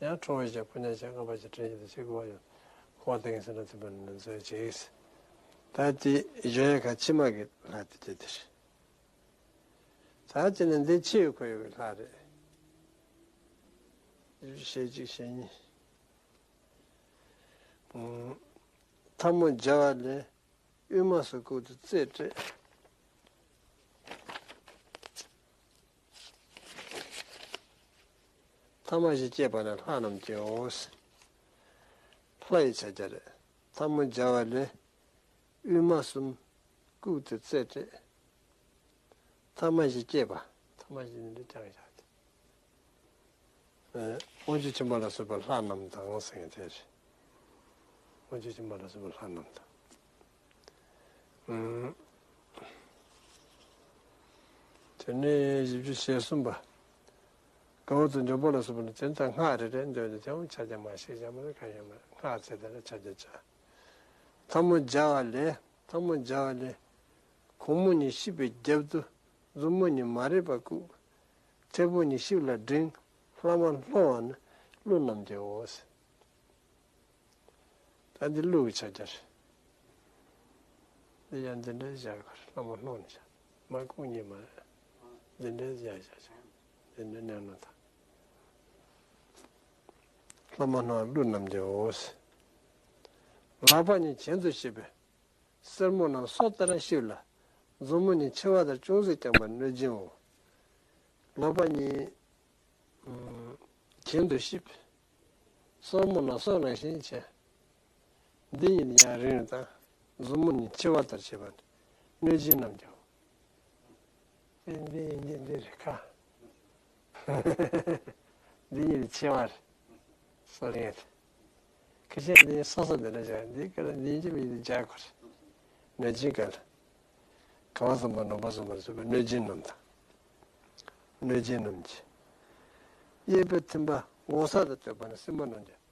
ཡང་ཁྲོ་བོའི་ཞབས་ཕུ་ཉག་ཅན་ལྔ་པ་ཞིག་དྲན་བཞིན་དུ་ཕྱི་སྒོ་ཡང་ཧོ་ཏེང་ཟེར་ན་ཐུབ་པ་ནི་མཚོན་བྱེད། ད་དེ་གཞོན་ཡག་ཁ་ཕྱི་མ་གི་ལྷ་དེ་དེ་དེར། ད་དེ་ནི་འདི་ཕྱི་ཡི་ཁོར་ཡུག་གི་ལྷ་རེད། ཞེ་གཅིག་ཞེ་གཉིས། ཐལ་མོ་སྦྱར་བ་ལས། དབུས་མ་སུ་བཀུག་ཏུ་རྩེ་སྤྲད། ཐ་མ་བཞི་བསྐྱེད་པ་ན་ལྷ་རྣམས་སྐྱེའོ། ལྷ་ཡི་ཕྱག་རྒྱ་རེད། ཐལ་མོ་སྦྱར་བ་ལས། དབུས་མ་གསུམ་བཀུག་ཏུ་རྩེ་སྤྲད། ཐ་མ་བཞི་བསྐྱེད་པ། ཐ་མ་བཞི་ནི་འདི་བརྐྱངས་བཞག་སྟེ། དབང་ཕྱུག་ཆེན་པོ་ལ་སོགས་པའི་ལྷ་རྣམས་དང་ཟེར་མཁན་དེ་རེད། དབང་ཕྱུག་ཆེན་པོ་ལ་སོགས་པའི་ལྷ་རྣམས་དང་། དེ་ནས་བཞི་བཅུ་ཞེ་གསུམ་པ། དགའ་བོ་དང་འཇམ་པོ་ལ་སོགས་པ་ནི་དེ་ལྟར་སྔགས་རེ་རེ་འདོན་ཏེ་དེའང་ཕྱག་རྒྱ་མ་ཞིག་བྱ་མ་ནི་གང་ཡང་མེད། སྔགས་ཚེ་དེ་ལ་ཕྱག་རྒྱ་བྱ། ཐལ་མོ་སྦྱར་བ་ལས། ཐལ་མོ་སྦྱར་བ་ལས། གུང་མོ་གཉིས་ཤིག་པའི་རྒྱབ་ཏུ་མཛུབ་མོ་གཉིས་མ་རིག་པ་བཀུག། མཐེ་བོ་གཉིས་ཤིག་ལ་བསྒྲེང་། ལྷ་མ་ལྷོ་བ་ནི་ཀླུ་རྣམས་ཀྱིའོ། ད་འདི་ཀླུ་གི་ཕྱག་རྒྱ་རེད། འདི་ཡང་འདི་འདྲའི་བཞག་གི་རེད། ལྷ་མ་ལྷོ་ནས་བཞག་མ་བཀུག་གཉིས་མ་རེད། འདི་འདྲའི་བཞག་བཞག་བཞག་འདི་འདྲའི་གནས་ནོ་ད། ལྷ་མ་ལྷོ་བ་ཀླུ་རྣམས་ཀྱིའོ། ལག་པ་གཉིས་གྱེན་དུ་བཤེད་པས། སེན་མོ་རྣམས་སོ་ལྟར་བཤེད་ལ། མཛུབ་མོ་གཉིས་མཆེ་བ་ལྟར་ཅུང་ཟད་བརྐྱངས་པ་གནོད་སྦྱིན་འོ། ལག་པ་གཉིས་གྱེན་དུ་བཤེད། སེན་མོ་རྣམས་སོ་རང་བཞིན་བྱས། འདི་གཉིས་ཡང་རིང་དང་། མཛུབ་མོ་གཉིས་མཆེ་བ་ལྟར་བྱེད་པ་ནི་གནོད་སྦྱིན་རྣམས་ཀྱིའོ། འདི་འདི་འདི་འདི་རེད་ཁ། འདི་གཉིས་ནི་ཆེ་བ་རེད། སོ་རེད། ཁ་ཤས་འདི་སོ་སོ་འདི་འདྲ་བྱ། འདི་ག་ལ་འདི་ཅི་མི་འདི་བྱ་དགོས་རེད། གནོད་སྦྱིན་ག་ལ། གང་བ་གསུམ་པ་ནོར་བ་གསུམ་པར་སོགས་པའི་གནོད་སྦྱིན་རྣམས་དང་། གནོད་སྦྱིན་རྣམས་ཀྱིས། གཡས་པའི་ཐིམ་པ་འོག་ས་དང་བསྟོད་པ་ནི་སྲིན་པོ་རྣམས་ཀྱིས།